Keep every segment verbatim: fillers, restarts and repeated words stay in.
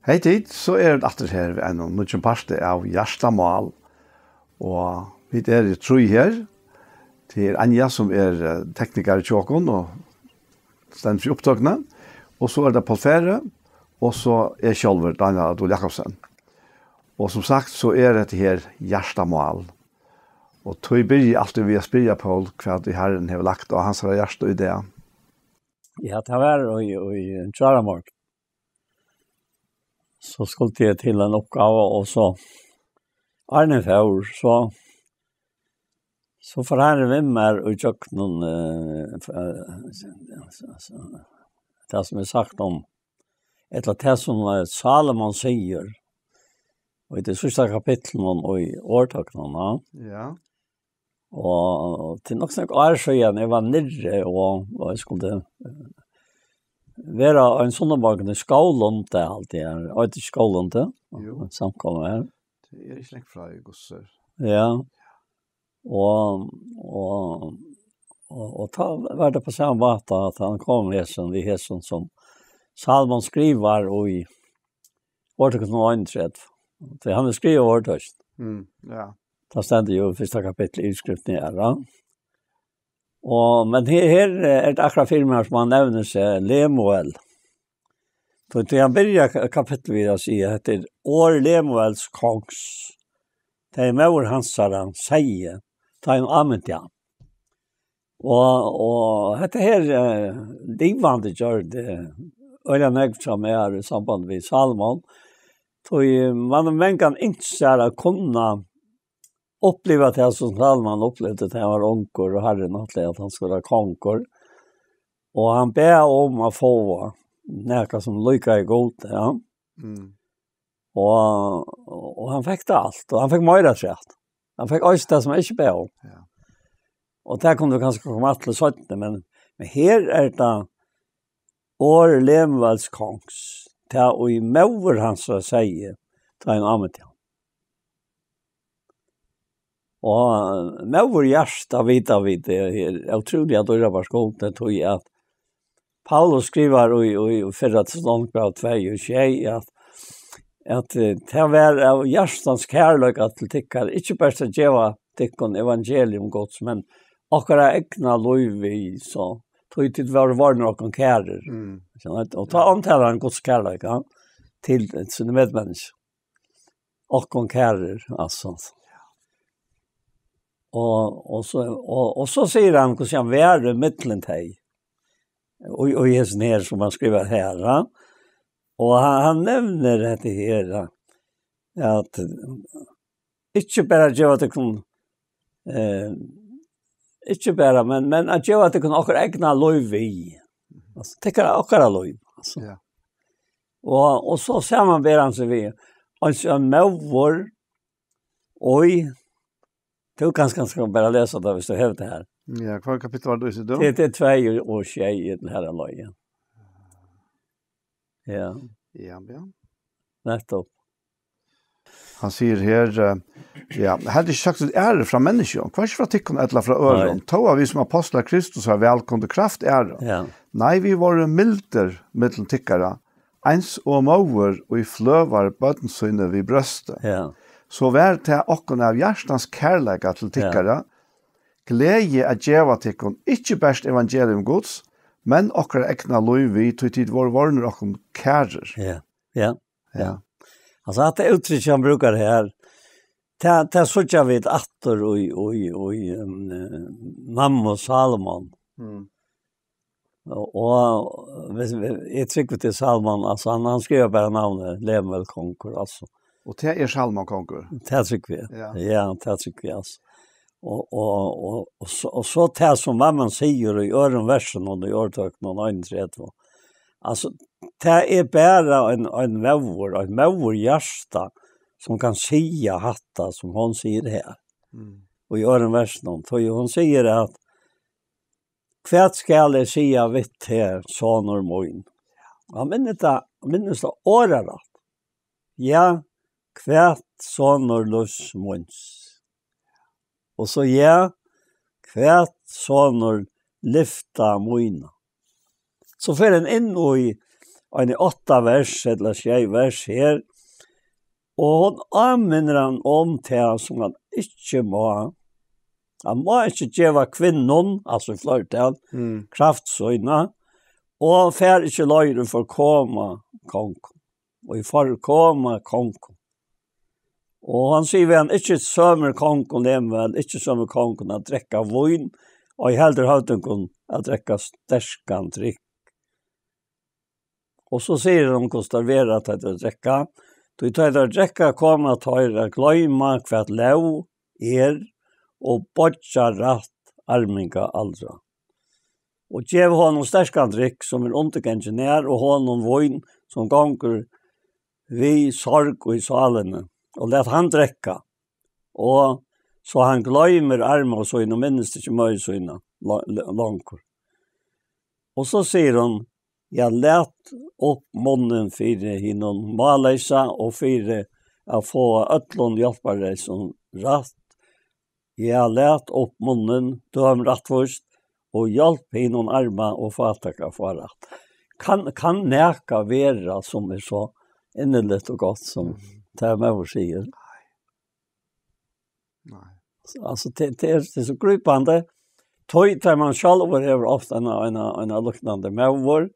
Hey tit, so er vit aftur her við einum nýggjum parti av Hjartamál. Og vit eru trý her. Tað er Anja, sum er eh, teknikari hjá okkum og stendur fyri upptøkuni. Og so er tað Poul Færø, og so eg sjálvur, Dánjal Adol Jakobsen. Og sum sagt, so er hetta her Hjartamál. Og tí byrji eg altíð við at spyrja Poul, hvat ið Harrin hevur lagt á hansara hjarta í dag. Ja, tað var í, í Kjáramorgun. So skuldi eg til eina uppgávu, og so áðrenn eg fór, so, so fór Harrin við mær í gjøgnum eh, f- eh, s- s- s- tað sum er sagt um, ella tað sum eh, Salomon sigur, og í tí síðsta kapitlinum í Orðtøkunum, ja. Ja. Og til nokk snakk ár síðan eg var niðri og, og eg skuldi eh, vera ein sunnumorgun í Skóglundi, alt í her, og í Skóglundi, Jú. Samkoma her. Tað er ikki langt frá í Gussur. Ja. Og, og, og, og tá var tað á sama máta at hann kom við hesum, við hesum sum Salomon skrivar í Orðtøkunum einogtretivu. Tí hann hevur skrivað Orðtøkin. Mm, ja. Tað stendur jú í fyrsta kapitli í yvirskriftini her, ja. Og, men her, her er tað akkurát fyri mær sum hann nevnir seg, Lemuel. Tí, tí hann byrjar ka- kapittul við at siga, hetta er orð Lemuels kongs. Tað er móðir hansara, segði, tá hon ámynti hann. Og, og hetta her eh, livandi gjørdi øgiliga nógv hjá mær í samband við Salomon. Tí man hevur mangan ynskt sær at kunna uppliva tað sum Salomon upplivdi tá hann var ungur og Harrin ætlaði at hann skuldi vera kongur. Og hann bað um at fáa nakað sum líkaði Gudi, ja. Mm. Og, og hann fekk tað alt, og hann fekk meira afturat. Hann fekk eisini tað sum hann ikki bað um. Ja. Og tað kunnu vit kanska koma aftur til seinni, men, men her er tað orð Lemuels kongs, tað ið móðir hansara segði, tá hon ámynti hann. Og móðurhjarta vita vit, tað er ótrúliga dýrabært skuld, tí at Paulus skrivar í, í, í fyrra Tessalonikabræv tvey og sjey at, at eh, tað var av hjartans kærleika til tykkara, ikki bert at geva tykkum evangelium Guds, men okkara egna lív við, so tí tit vóru vorðnir okkum kærir. Mm. Og tá omtalar hann Guds kærleika til síni medmenniskju. Okkum kærir, altso. Og, og, so, og, og so sigur hann, hvussu hann var í millum tey. Og, og í hesum her, sum hann skrivar her, ja. Og hann, hann nevnir hetta her, ja. At eh, ikki bara geva tykkum, eh, ikki bara, men, men at geva tykkum okkara egna lív við. Altso, tykkara okkara lív, altso. Ja. Og, og so samanber hann seg við, altso, ein móður, og tú kanska skal bara lesa tað, hvis tú hevur tað her. Ja, hvat kapittul var tað, sigur tú? Tað, tað er tvey og, og sjey í den her løgin. Ja. Ja, ja. Nettopp. Hann sigur her, eh, ja, hetta er ikki sagt til æru frá menniskjum, hvørki frá tykkum ella frá øðrum, Nei. Tó at vit sum apostlar Kristus har væl kundu kraft æra. Ja. Nei, vit vóru mildir millum tykkara, eins og móður, ið fløvar børn síni við brjósti. Ja. So var tað okkum av hjartans kærleika til Ja. tykkara, gleði at geva tykkum ikki bert evangelium Guds, men okkara egna lív við, tí tit vóru vorðnir okkum kærir. Ja. Ja. Ja. Altso, hatta úttrykk hann brúkar her, tað, tað síggja vit aftur í, í, í um, eh, mammu Salomon. Mm. Og, og hvis, eg trúgvi til Salomon, altso, hann, hann skrivar bara navnið Lemuel kongur, altso. Og tað er Salomon kongur? Tað trúgvi eg. Ja. Ja, tað trúgvi eg, altso. Og, og, og, og, so, og so tað sum mamman sigur í øðrum versinum í Orðtøkunum einogtretivu. Altso, tað er bara ein, ein móður, ein móðurhjarta, sum kann siga hatta, sum hon sigur her. Mm. Og í øðrum versinum, tí hon sigur at, hvat skal eg siga við teg, sonur mín? Og hann minnist tað, minnist tað orðarætt. Ja, hvat, sonur lívs míns. Og so, ja, hvat, sonur lyfta mína. So fer hann inn í eini átta vers ella sjey vers her, og hon áminnir hann um tað sum hann ikki má. Hann má ikki geva kvinnum, altso í fleirtal, Mm. kraft sína, og fær ikki leið í forkoma kong, og í forkoma kong. Og hann sigur við hann, ikki sømir kongum, Lemuel, ikki sømir kongum at drekka vín, og heldur høvdingum at drekka sterkan drykk. Og so sigur hon, hvussu tað verður at teir drekka. Tí teir drekka, koma teir at gloyma, hvat lóg er, og boyggja rætt arminga aldra. Og gev honum sterkan drykk, sum er undirgangin er, og honum vín, sum gongur við sorg í sálini, og lat hann drekka. Og so hann gloymir arma sín og minnist ikki møði sína lo-, lo-, longur. Og so sigur hon, ja, lat upp munnin fyri hinum málleysa og fyri at fáa øllum hjálparleysum rætt. Ja, lat upp munnin, døm rættvíst, og hjálp hinum arma og fátæka fáa rætt. Kann, kann nakað vera sum er so inniligt og gott sum Mm. tað móðir sigur? Nei. Altso, tað, tað er, tað er so grípandi. Tí, tá man sjálvur hevur átt eina, eina, eina líknandi móður,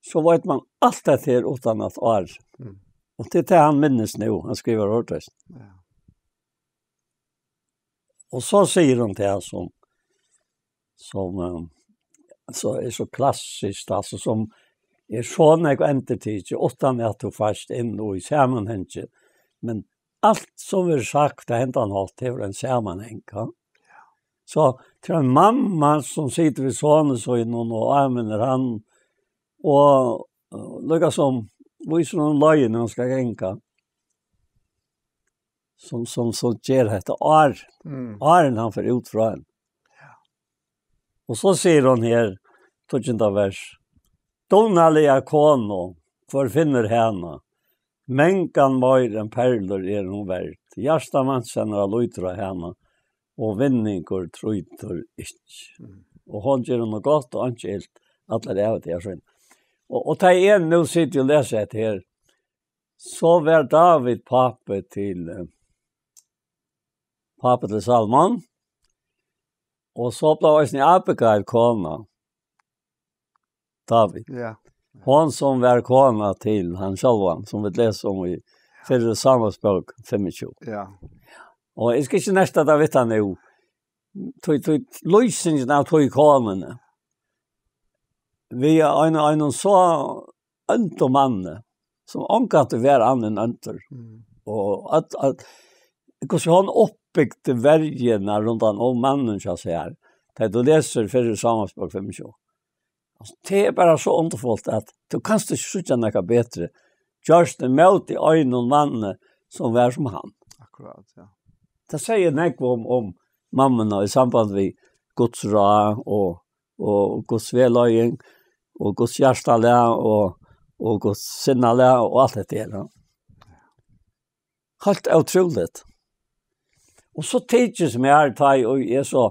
so veit man alt hetta her uttan at ár. Mm. Og tað er tað hann minnist nú, hann skrivar orðtøkið. Ja. Og so sigur hon tað sum, sum, eh, so er so klassiskt, altso, sum er so nógv endurtikið, uttan at tú fært inn í samanhangin. Men alt sum er sagt á hendan hátt hevur ein samanhang, ja. So, til ein mamma sum situr við sonin sínum og áminnir hann, og, eh, líka sum vísir honum leiðina hann skal ganga, sum, sum, sum ger hetta ár, Mm. áðrenn hann fer út frá henni. Og so sigur hon her, tíggjunda vers, dugnaliga konu, hvør finnur hana? Mangan meir enn perlur er hon verd. Hjarta mans hennara lýtur á hana, og vinningur trýtur ikki. Mm. Og hon ger honum gott og einki ilt, allar ævir dagar sínar. Og, og tá eg nú siti og lesi hetta her, so var David pápi til, eh, pápi til Salomon, og so bleiv eisini Abigail kona David. Ja. Hon sum var kona til hann sjálvan, sum vit lesa um í fyrru Samuelsbók fimmogtjúgu. Ja. Og eg skal ikki nerta tað við tað nú. Tí, tí lýsingin av tí konuni. Við ein, ein so óndum manni, sum ongantíð var annin óndur. Mm. Og at, at, hvussu hon uppbygdi verjuna rundan um mannin hjá sær. Tá tú lesur fyrru Samuelsbók fimmogtjúgu. Altso, tað er bara so undurfult, at tú kanst ikki síggja nakað betri. Gjørt ímóti einum manni, sum var sum hann. Akkurát, ja. Tað sigur nógv um, um mammuna í samband við Guds ráð og, og Guds vegleiðing og Guds hjartalag og, og Guds sinnalag og alt hetta her, ja. Heilt ótrúligt. Og so tykist mær, tá eg, og eg so,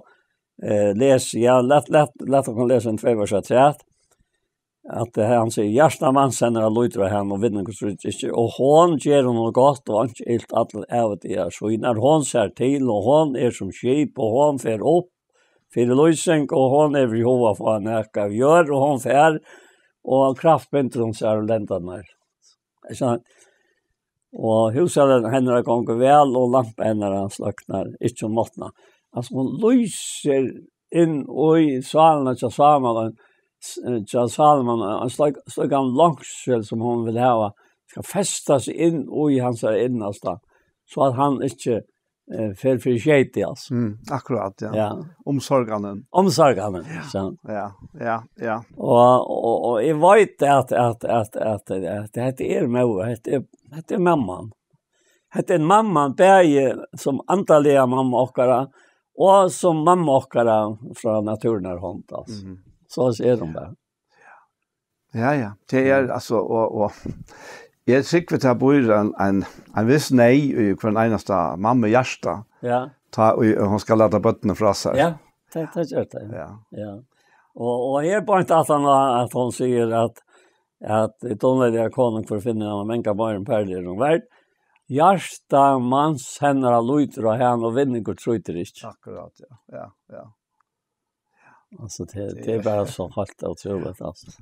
eh, lesi, ja, lat, lat, lat okkum lesa ein tvey vers afturat, at, eh, hann sigur, hjarta mans hennara lýtur á hana, og vinningur trýtur ikki, og hon ger honum gott, og einki ilt allar ævir dagar sínar. Hon sær til, og hon er sum skip, og hon fer upp fyri lýsing, og hon er við hug at fáa nakað av jørð, og hon fer, og kraft bindur hon sær um lendarnar. Ikki sant? Og hús hennara gongur væl, og lampa hennara sløknar ikki um náttina. Altso, hon lýsir inn í sálina hjá Salomon, ein s-, hjá Salomon, ein slík, slíkan longsul sum hon vil hava, skal festa seg inn í hansara innasta, so at hann ikki, eh, fer fyri skeyti, altso. Mm, akkurát, ja. Ja. Umsorganin. Umsorganin, ja. So. Ja, ja, ja. Og, og, og eg veit at, at, at, at, at hetta er móður, hetta er, hetta er mamman. Hetta er mamman, bæði sum andaliga mamma okkara, og sum mamma okkara frá náttúrunnar hond, altso. Mhm. So er hon bara. Ja, ja. Tað er, mm, altso, og, og eg trúgvi, tað býr ein, ein, ein viss neyð í hvørjum einasta mammuhjarta. Ja. Tá ið hon skal lata børnini frá sær. Ja, tað, tað ger tað. Ja. Ja. Og, og her poengterar hann at hon sigur at at dónaliga konan, hvør finnur hana, mangan meir enn perlur er hon verd. Hjarta mans hennara lýtur á hana, og vinningur trýtur ikki. Akkurát, ja. Ja, ja. Altso, tað, tað er bara so heilt ótrúligt, altso.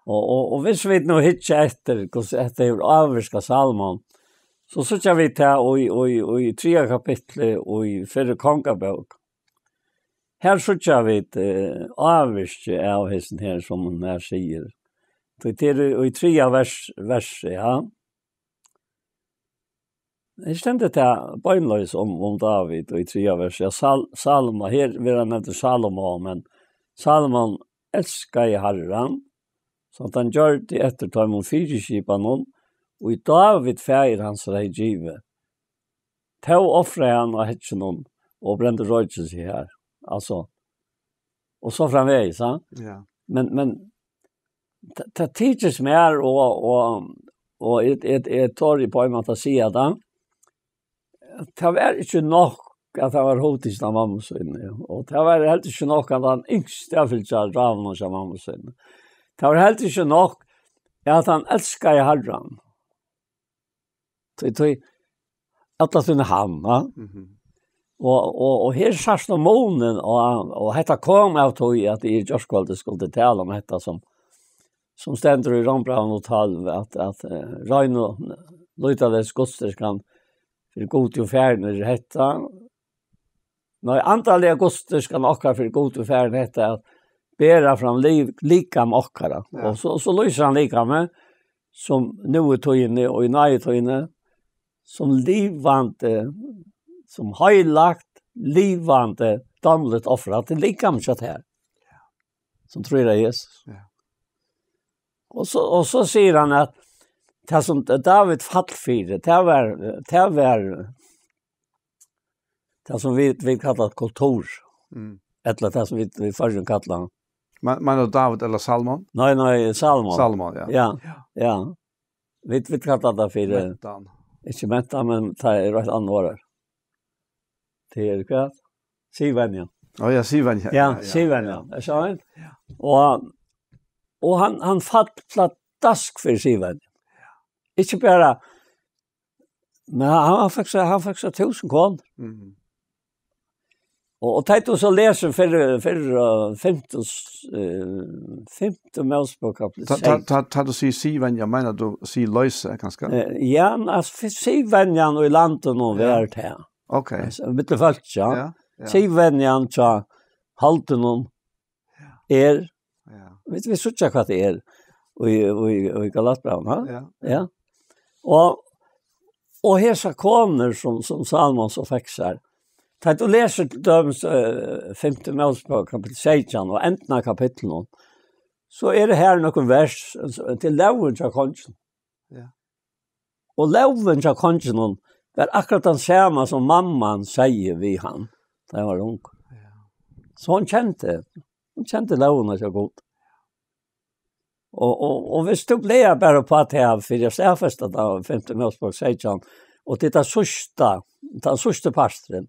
Og, og, og hvis vit nú hyggja eftir, hvussu hetta hevur ávirkað Salomon, so síggja vit tað í, í, í triðja kapitli í fyrru kongabók. Her síggja vit, eh, ávirki av hesum her, sum hon her sigur. Tí tað er í, í triðja vers, vers, ja. Her stendur tað beinleiðis um, um David í triðja vers. Ja, Sal-, Salomon, her verður hann nevndur Salomon, men Salomon elskaði Harran, so at hann gjørdi eftir teimum fyriskipanum, ið David, faðir hansara, hevði givið. Tó ofraði hann á hegginum og brendi roykilsi har. Altso, og so framvegis, ha? Ja. Men, men, ta-, tað tykist mær, og, og, og eg, eg, eg tori á ein máta at siga tað, tað var ikki nokk at hann var hugtikin av mammu síni, og tað var heldur ikki nokk at hann ynskti at fylgja ráðunum hjá mammu síni. Tað var heldur ikki nokk at hann elskaði Harran. Tí, tí, alla tína hann, va? Mhm. Og, og, og her sært tú munin, og, og hetta kom av tí at eg í gjárkvøldið skuldi tala um hetta sum, sum stendur í Rómbrævinum tólv, at, at, eh, rein og lýtaleyg gudsdýrkan fyri Gudi og Faðirin er hetta. Nei, andaliga gudsdýrkan okkara fyri Gudi og Faðirin, hetta at bera fram liv, likam okkara. Ja. Og so, so lýsir hann likamið, sum nú í tíðini og í náðitíðini, sum livandi, sum heilagt, livandi, dámligt offer. At tað er likamið hjá tær, sum trýr á Jesus. Ja. Og so, og so sigur hann at tað sum David fall fyri, tað var, tað var tað sum vit, vit kalla kultur. Mm. Ella tað sum vit, vit í Føroyum kalla. Men, meinar tú David ella Salomon? Nei, nei, Salomon. Salomon, ja. Ja, ja. Vit, vit kalla tað fyri, eh, mentan. Ikki mentan, men tað er eitt annað orð. Tað er hvat? Siðvenja. Á ja, siðvenja. Ja, ja, ja, siðvenja. Ja. Er so ein? Ja. Og, og hann, hann fall pladask fyri siðvenju. Ikki bara Men hann, hann fekk seg, hann fekk seg túsund konur. Mhm. Og, og tá tú so lesur fyri, fyri, eh, fimtu, eh, fimtu Mósebók, kapittul Ta, ta, seks. Ta, ta, tú sigur siðvenja, meinar tú siðloysi, kanska? Eh, ja, men altso, fyri siðvenjan í landinum og Ja. Var tað. Ok. Altso, millum fólk, ja. Ja, ja. Siðvenjan hjá holdinum er, Ja. vit, vit síggja hvat tað er í, í, í Galatbrævinum, ha? Ja. Ja. Og, og hesar konur sum, sum Salomon so fekk sær. Tá tú lesur til dømis, eh, fimtu Mósebók, kapittul seytjan, og endan av kapitlinum, so eru her nøkur vers, eh, til lógin hjá konginum. Ja. Og lógin hjá konginum var akkurát tann sama sum mamman segði við hann, tá hann var ungur. Ja. So hon kendi, hon kendi lógina hjá Gud. Og, og, og hvis tú blívar bara upp á tað her, fyri at staðfesta tað, fimtu Mósebók seytjan, og til tað síðsta, tann síðsti parturin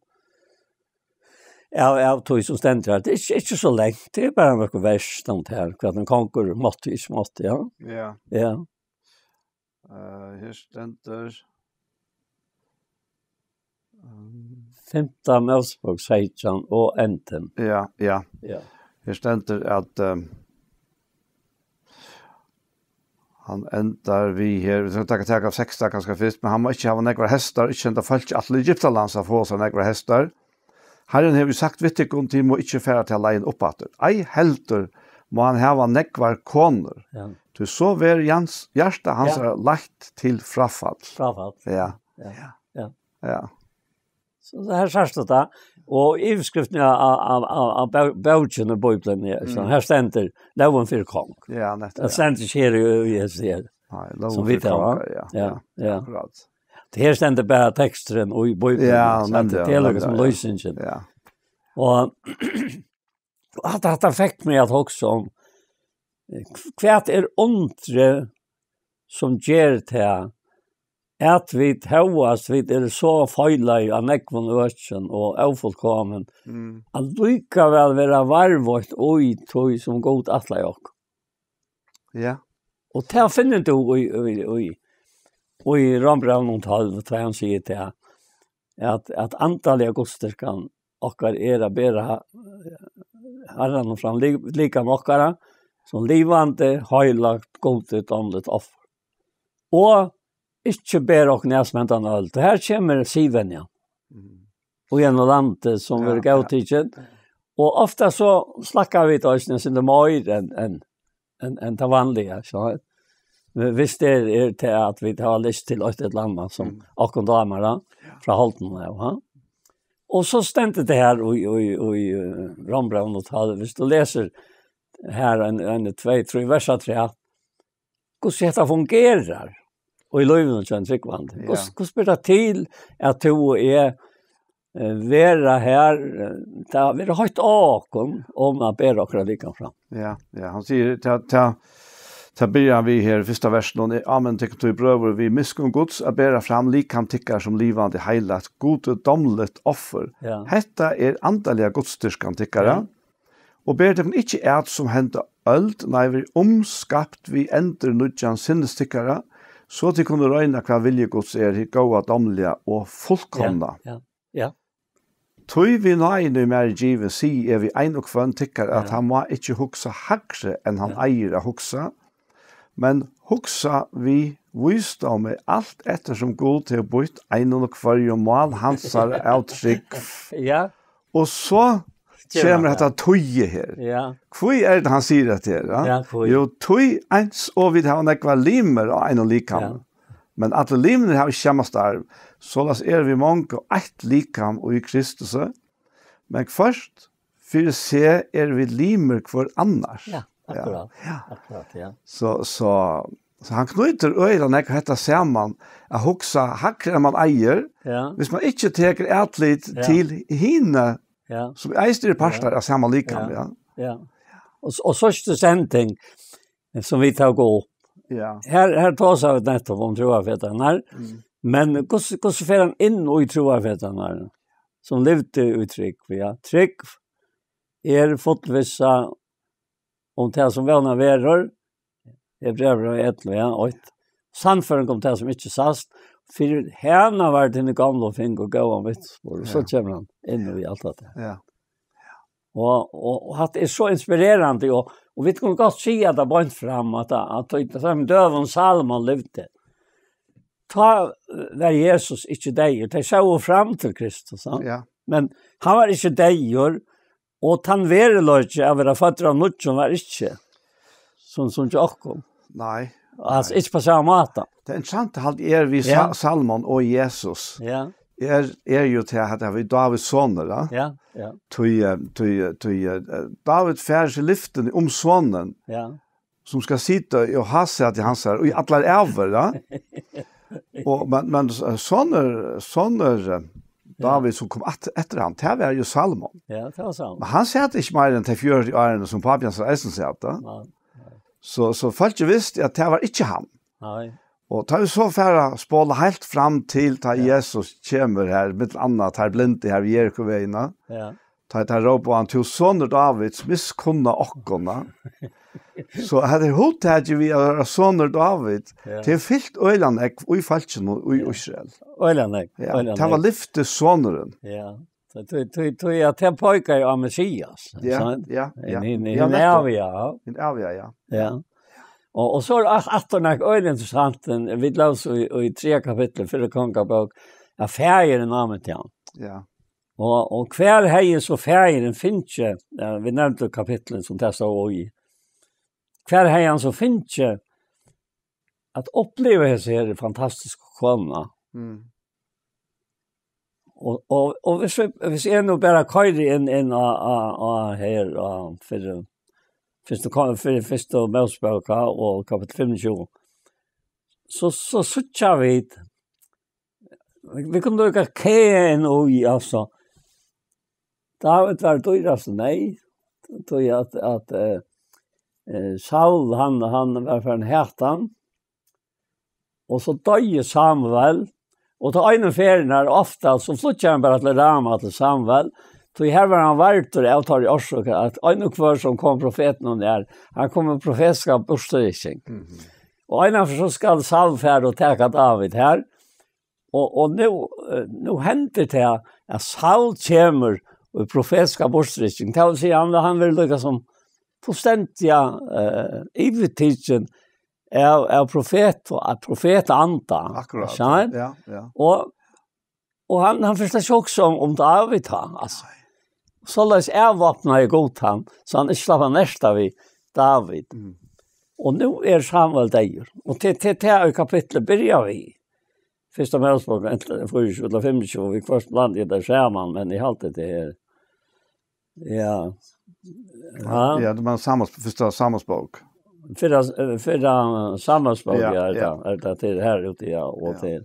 av, av tí sum stendur her, tað er ikki, ikki so langt, tað er bara nøkur vers, tað her, hvat ein kongur mátti, ikki mátti, ja. Ja. Ja. Eh, her stendur, um, fimta Mósebók seytjan og endin. Ja, ja. Ja. Her stendur at, eh, hann endar við her, vit skulu taka, taka av sekstan kanska fyrst, men hann má ikki hava nógvar hestar, ikki senda fólk til Egyptalands at fáa sær nógvar hestar. Harrin hevur jú sagt við tykkum, tit mugu ikki fara ta leiðina upp aftur. Ei heldur má hann hava nógvar konur, Ja. tí so verður Jans, hjarta hansara Ja. leitt til fráfall. Fráfall. Ja. Ja. Ja. Ja. So her sært tú tað. Og yvirskriftin av, av, av, av bó-, bókini, Bíbliuni, er, so Mm. her stendur lógin fyri kong. Ja, nettupp, Tað ja. stendur ikki her í, í hesi her. Nei, lógin Sum vit fyri hava. kongar, ja. Ja, Ja, ja. akkurát. Tað her stendur bara teksturin og í Bíbliuni, Ja, sant? nemliga, Tað er líkasum nemliga, ja. lýsingin. Ja. Og, og hatta, hatta fekk meg at hugsa um, eh, hvat er undrið sum ger tað, at vit hóast, vit eru so feilaði á nógvum økjum og ófullkomin, Mm. allíkavæl vera varðveitt í tí sum Gud ætlaði okkum. Ja. Og tað finnur tú í, í, í, í Rómbrævinum tólv, tá hann sigur tað, at, at andaliga gudsdýrkan okkara er at bera ha-, Harranum fram li-, likam okkara, sum livandi, heilagt, Gudi dámligt offur. Og ikki bera okkum í hendan øld. Og her kemur siðvenjan. Mm. Og í einum landi, sum Ja, verður ja. góðtikin. Og ofta so slakka vit eisini, sum tað meir enn, enn, enn, enn tað vanliga, so. Men hvis tað er, er til at vit hava lyst til eitt ella annað, sum Mm. okkum dámar, da, Ja. frá holdinum, ja, ha? Og so stendur tað her í, í, í, eh, Rómbrævinum tólv, hvis tú lesur her ein, ein, tvey, trý vers afturat, hvussu hetta fungerar í lívinum hjá einum trúgvandi. Hvussu, Ja. hvussu ber tað til at tú og eg, eh, vera her, eh, tað verður heitt á okkum um at bera okkara likam fram. Ja, ja, hann sigur, ta, ta, ta byrjar við her, fyrsta versinum, Amen, tykkum tí, brøður, við miskunn Guds, at bera fram likam tykkara sum livandi, heilagt, Gudi dámligt offur. Ja. Hetta er andaliga gudsdýrkan tykkara. Ja. Og ber tykkum ikki at sum henda øld, nei, verið umskapt við endurnýggjan sinnis tykkara, so tit kunnu royna, hvat vilji Guds er, hið góða, dámliga og fullkomna. Ja, ja, ja. Tí við náðini, ið mær er givin, sigi eg við ein og hvønn tykkara, at Ja. hann má ikki hugsa hægri, enn hann Ja. eigur at hugsa, men hugsa við vísdómi, alt eftir sum Gud hevur býtt einum og hvørjum mál hansara av trúgv. Ja. Og so Kemur kemur hann hetta tíðið her. Ja. Hví er tað, hann sigur hetta her, ja? Ja, hví? Jú, tí eins og vit hava nógvar limir á einum likami. Ja. Men allir limirnir hava ikki sama starv. Soleiðis eru vit mong og eitt likam í Kristusi. Men hvørt fyri seg eru vit limir hvør annars. Ja, akkurát. Ja. Akkurát, ja. So, so, so hann knýtir øgiliga nógv hetta saman, at hugsa hægri enn man eigur, Ja. hvis man ikki tekur atlit Ja. til hina, Ja. sum eisini eru partar Ja. av sama likam, Ja. ja. Ja. Og, s- og síðstu sending, eh, sum vit tóku upp. Ja. Her, her tosaðu vit nettopp um trúarfedrarnar. Mm. Men hvussu, hvussu fer hann inn í trúarfedrarnar? Sum livdu í trúgv, ja. Trúgv er fullvissa um tað sum vónað verður. Hebrearabrævið ellivu, ja, eitt. Sannføring um tað sum ikki sæst. Fyri hana var tað hini gomlu og fingu góðan vitnisburð. Og so Ja. kemur hann inn í alt hetta. Ja. Og, og, og hatta er so inspirerandi, og, og vit kunnu gott siga tað beint fram, at, at, at, at døgum Salomon livdi, tá var Jesus ikki deyður. Tey sóu fram til Kristus, ja. Ja. Men hann var ikki deyður, og tann veruleiki at vera føddur av nýggjum var ikki, sum, sum hjá okkum. Nei. Altso, ikki á sama máta. Tað interessanta, haldi eg, við Ja. Sa-, Salomon og Jesus, Ja. er, er jú tað at hann er Dávids sonur, ja. Ja, ja. Tí, eh, tí, eh, tí, eh, Dávid fær seg lyfti um sonin, Ja. sum skal sita í hársæti hansara í allar ævir, ja. Og, men, men sonur, sonur, eh, Dávid, sum kom at-, eftir hann, tað var jú Salomon. Ja, tað var Salomon. Men hann sat ikki meir enn tey fjøruti árini, sum pápi hansara eisini sat, ja. Nei, nei. So, so fólk vistu, at tað var ikki hann. Nei. Og tá vit so fara at spola heilt fram til, tá Ja. Jesus kemur her, millum annað, teir blindu her við Jeriko-vegin, ja. Ja. Tá, tá rópar hann: "Tú sonur Dávids, miskunna okkum." So hetta er hugtakið við at vera sonur Dávid. Ja. Tað er fylt øgiliga nógv í fólkinum í Ja. Ísrael. Øgiliga nógv, Ja, øgiliga tað var nógv. Lyftissonurin. Ja. So tí, tí, tí at tað peikar jú á Messias, Ja, sant? ja, ja. Ein, ein, Ja, ein nettopp. æviga, ja. Ein æviga, ja. Ja. Og, og so er at-, aftur nakað øgiliga interessant, ein, vit lósu í, í triðja kapitli, fyrru Kongabók, at faðirin áminnti hann. Ja. Og, og hvar hevði so faðirin fingið, ja, vit nevndu kapitlið sum tað stóð í. Hvar hevði hann so fingið at uppliva hesa her fantastisku konuna? Mm. Og, og, og hvis vi, hvis eg nú bara koyri inn, inn á, á, á her, á, fyrru, fyrstu, ko-, fyrru, fyrstu Mósebók og kapittul fimmogtjúgu, so, so síggja vit, vit, vit kunnu líka kaga inn í, altso, Dávid var dýrast neyð, tí at, at, eh, eh, Saul, hann, hann var farin at hata hann. Og so doyði Samuel, og tá einu ferðina er ofta, so flýggjaði hann bara til Rama, til Samuel, tí her var hann vardur av teirri orsøk, at ein og hvør sum kom profetinum nær, hann kom við profetiska burturrykking. Mhm. Og einaferð so skal Saul fara og taka David her. Og, og nú, eh, nú hendir tað, at Saul kemur í profetiska burturrykking. Tað vil siga, hann, hann verður líka sum fullstendiga, eh, yvirtikin av, av profet, av profetanda. Akkurát. Skilur? Ja, ja. Og, og hann, hann fyrst at hugsa um, um David, hann, altso. Soleiðis avvápnaði Gud hann, so hann ikki slapp at nerta við David. Mm. Og nú er Samuel deyður. Og til, til, til í kapitlet byrjar við. Fyrsta Mósebók, enten fýraogtjúgu ella fimmogtjúgu, við hvørt blandi eg tað saman, men eg haldi tað her. Ja. Ja. Ja, det var Samuels, fyrsta Samuels bók. Fyrra, eh, fyrra Samuels bók, ja, ja, er ja. Det, er det til her ute, ja, og ja. Til.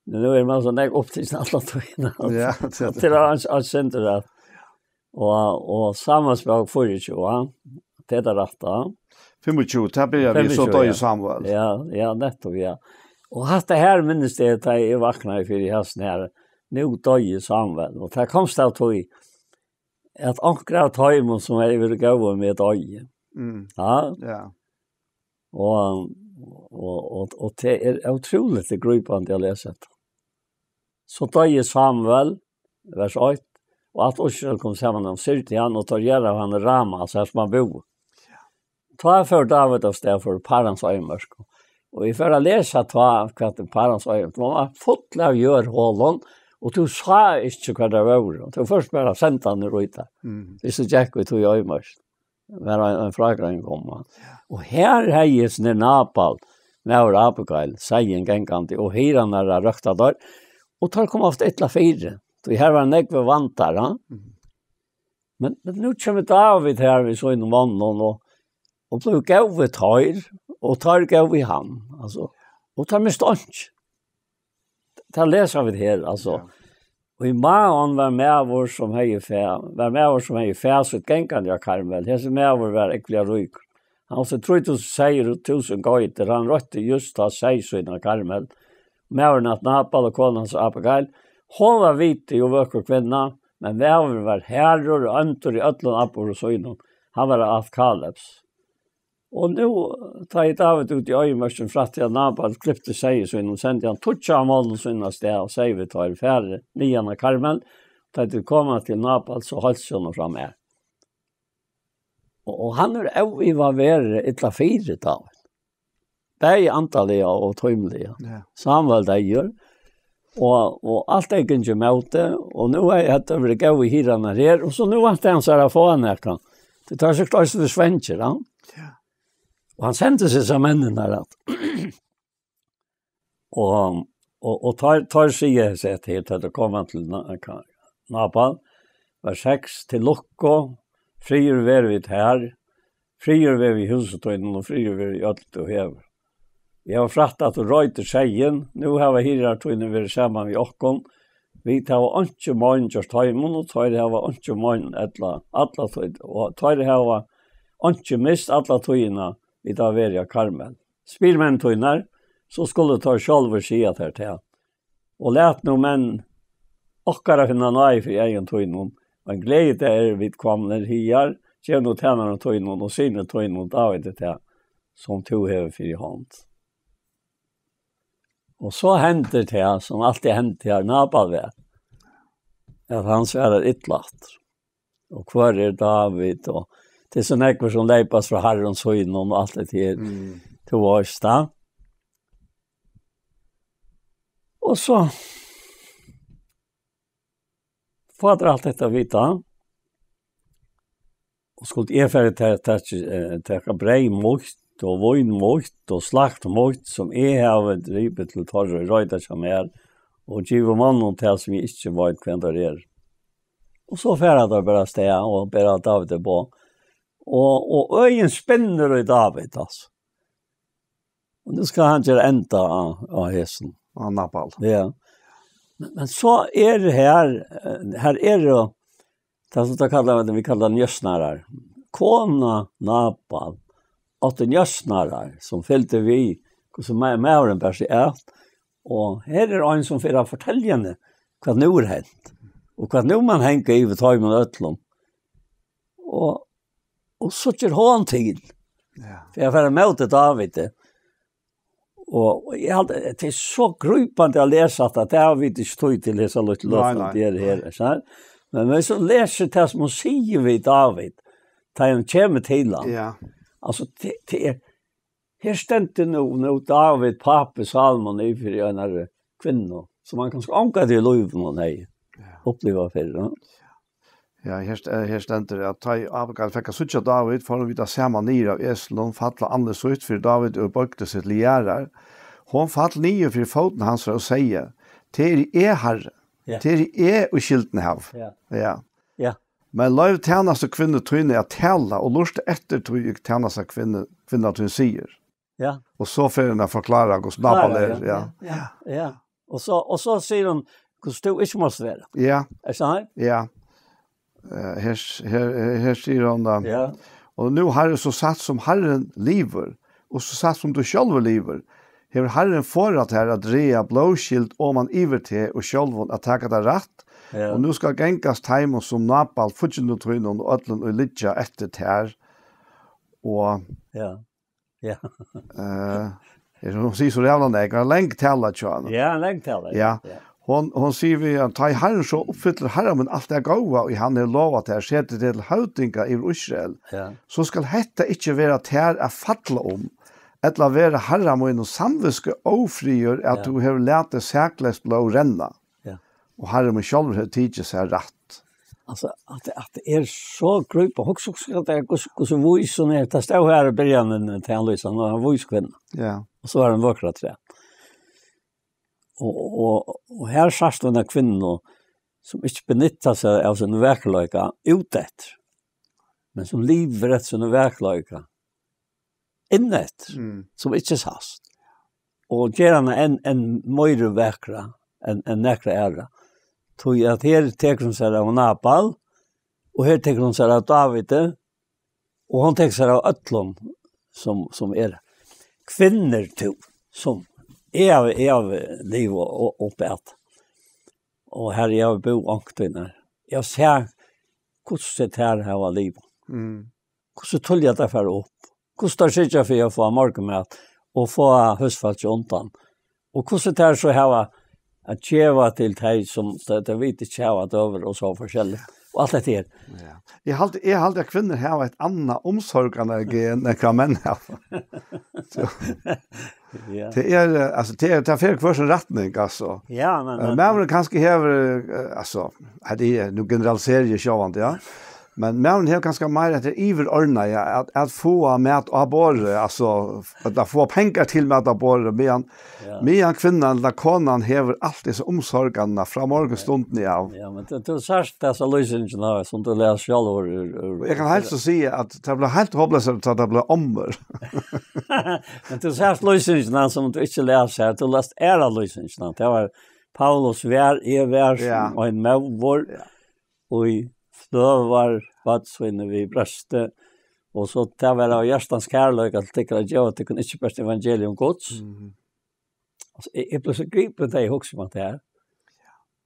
Men nú er man so nekk opptikin alla tíðina. Ja, det er det. Til at han, han syndir det. Og, og Samuels bók fýraogtjúgu, ja. Det er det rette. Fimmogtjúgu, der blir vi så fimmogtjúgu, døy ja. Samuel. Ja, ja, nettopp, ja. Og hatt det her minnes det, da jeg vakna i fire i hasten her. Nå døy Samuel. Og der kom det til at akkurat tøymon som er vel gode med døy. Mm. Ja. Ja. Og, og, og, og det er utrolig gripande å lese det. Så døy Samuel, vers eitt, og alt Ísrael kom saman um Syrti hann, og tar gjør av hann Rama, altså her som han bor. Tá fór David av stað fyri Parans øymark. Og eg fór at lesa tá, hvat er Parans øymark. Man var full av jørðholum, og tú sá ikki hvar tað var. Og tú først bara sendte hann út der. Mm. Hvis du gikk ut i øymark. Var ein, ein frágreiðing um hann. Og her hevði hesin Nabal, maður Abigail, seiðin gangandi, og hirðarnar røkta der, og teir koma ofta illa fyri. Tí her var nógvir vandar, ha? Mhm. Men, men nú kemur David her við sínum monnum, og, og blívur góður við teir, og teir góðir við hann, altso. Og teir mistu einki. Tað lesa vit her, altso. Ja. Og í Maon var maður, sum hevði fæ-, var maður, sum hevði fæð sítt gangandi á Karmel. Hesin maður var ógvuliga ríkur. Hann átti trý túsund seyðir og túsund geitur. Hann røkti júst tá seyð sín á Karmel. Maðurin æt Nabal og kona hans Abigail. Hon var vitig og vøkur kvinna, men maðurin var harður og óndur í øllum atburðum sínum. Hann var ætt Kalebs. Og nú, tá ið David úti í oyðimørkini frætti, at Nabal klipti seyði sín, og sendi hann tíggju av monnum sínum av stað, og segði við teir: Farið niðan á Karmel, tá ið tit koma til Nabal, so heilsið honum frá mær. Og, og hann er óivað verið illa fyri, David. Bæði andaliga og tímiliga. Ja. Samuel deyður, og, og alt er gingið móti, og nú er hetta verið góð í hirðarnar her, og so nú væntar hann sær at fáa nakran. Tað er sikkurt eisini svangir, ja. Ja. Og hann sendi seg sum menninir at. Og, og, og teir, teir siga seg til, til at koma til Na-, Ka-, Nabal, vers seks: Til lukku, friður veri við tær, friður veri við húsi tínum og friður veri í øll tú hevur. Eg havi frætt, at tú roytir seyðin, nú hava hirðar tínir verið saman við okkum, vit hava einki mein gjørt teimum, og teir hava einki mein ella alla tíð, og teir hava einki mist alla tíðina, vit hava verið á Karmel. Spyr menn tínar, so skulu teir sjálvir siga tær tað. Og lat nú menn okkara finna náði fyri eygum tínum, ein gleðidag er vit komnir higar, gev nú tænarum tínum og syni tínum Davidi tað, sum tú hevur fyri hond. Og so hendir tað, sum altíð hendir har Nabal var, at hann svarar illa aftur. Og hvør er David? Og tað er so nógvir sum leypast frá harrum sínum og alt det her. Mm. Tú veitst tað. Og so fáa teir alt hetta at vita. Og skuldi eg fara ta-, ta-, eh, taka breyð mítt og vín mítt og slakt mítt, sum eg havi dripið til teirra og roytað hjá mær, og givið monnum tað, sum eg ikki veit, hvønn teir eru. Og so fara teir bara av stað og bera Davidi boð. Og, og øgin spinnur í David, altso. Og nú skal hann gera enda á, á hesum. Á Nabal. Ja. Men, men so er her, eh, her er jo, tað sum teir kalla, vit kalla njósnarar. Kona Nabal átti njósnarar, sum fylgdu við, hvussu ma-, maðurin bar seg at. Og her er ein, sum fer at fortelja henni, hvat nú er hent, og hvat nú man hanga yvir teimum øllum. Og, og so ger hon til. Ja. Fyri at fara móti Davidi. Og, og eg haldi, tað er so grípandi at lesa at tað hava vit ikki tíð til hesa lítlu Nei, løtuna nei, at gera nei. her, ikki sant? Men, men so lesur tað sum hon sigur við David, tá hon kemur til hann. Ja. Altso, tað, tað er, her stendur nú, nú David, pápi Salomon, yvir fyri einari kvinnu, sum hann kanska ongantíð í lívinum hevði Ja. upplivað fyrr, ja. Ja, her st-, eh, her stendur at tá ið Abigail fekk at síggja David, fór hon við tað sama niður av esinum, fall á andlit sítt fyri David og boygdi seg til jarðar. Hon fall niður fyri fótum hansara og segði: "Tað eri eg, Harri. Ja. Tað eri eg, ið skyldina havi." Ja. Ja. Ja. "Men loyv tænastukvinnu tíni at tala, og lurta eftir tí, ið tænastukvinna, kvinna tín sigur." Ja. Og so fer hon at forklára, hvussu Nabal Klára, er. Ja, Ja. ja, ja, ja. Og så, og så sier hun, hvordan du ikke måtte være. Ja. Er det sånn her? Ja. Eh, her, her, her sier hon da, Ja. "Og nú, Harri, so satt sum Harrin livir, og so satt sum tú sjálvur livir, hevur Harrin forðað tær at draga blóðskyld oman yvir teg og sjálvum at taka tað rætt, Ja. og nú skal gangast teimum sum Nabal, fíggindum tínum og øllum, ið liggja eftir tær." Og Ja. Ja. Eh, er, hon sigur so rævla nógv, ein long tala hjá henni. Ja, ein long tala, Ja. ja. Hon, hon sigur við hann: "Tá ið Harrin so uppfyllir, Harri mín, alt tað góða, ið hann hevur lovað tær, setir teg til høvdinga yvir Ísrael, Ja. so skal hetta ikki vera tær at falla um, ella vera Harra mínum samvitsku ófriður, at Ja. tú hevur latið sakleyst blóð renna." Ja. Og Harri mín sjálvur hevur tikið sær rætt. Altso, at, at tað er so grípandi. Hugsa, hugsa, at tað er, hvussu, hvussu vís hon er. Tað stóð her í byrjanin, til hann lýsa, hon var ein vís kvinna. Ja. Og so var hon vøkur afturat. Og, og, og her sært tú eina kvinnu, sum ikki benyttar seg av sínum vakurleika úteftir, men sum livir eftir sínum vakurleika inneftir, Mm. sum ikki sæst. Og ger hana enn, enn meira vakra enn, enn nakra aðra. Tí at her tekur hon sær av Nabal, og her tekur hon sær av Davidi, og hon tekur sær av øllum sum, sum er kvinnur tú, sum eg havi, eg havi livað og, og uppat. Og her eg havi búð onkuntíðir. Eg havi sæð, hvussu tær hava livað. Mm. Hvussu tíðliga tær fara upp. Hvussu tær syrgja fyri at fáa morgunmat og fáa húsfólkið undan. Og hvussu tær so hava at geva til tey, sum tey, tey vita ikki hava døgurða og so forskelligt. Og alt hetta her. Ja. Eg haldi, eg haldi, at kvinnur hava eitt annað umsorganargen enn hvat menn hava. So, Ja. tað er, eh, altso, tað er, tað fer í hvør sín rætning, altso. Ja, men, Eh, men maðurin kanska hevur, eh, altso, hetta er, nú generaliseri eg sjálvandi, ja. Men maðurin hevur kanska meira hetta yvirordnaða, ja, at, at fáa mat á borðið, altso, at fáa pengar til mat á borðið, meðan, Ja. meðan kvinnan, ella konan, hevur alt hesa umsorganina frá morgunstundini av. Ja, men tú, tú sært hesa lýsingina, sum tú lesur sjálvur úr, úr Og eg kann heilt so siga, at tað bleiv heilt hopleyst, at tað bleiv ommur. Men tú sært lýsingina, sum tú ikki lesur her, tú lesur aðra lýsingina. Tað var Paulus var, eg var, Ja. sum ein móðir, Ja. og í fløvar barn síni við brjósti, og so tað var av hjartans kærleika til tykkara at geva tykkum ikki bert evangelium Guds. Mhm. Altso, eg, eg bleiv so gripin, tá eg hugsi um hatta her.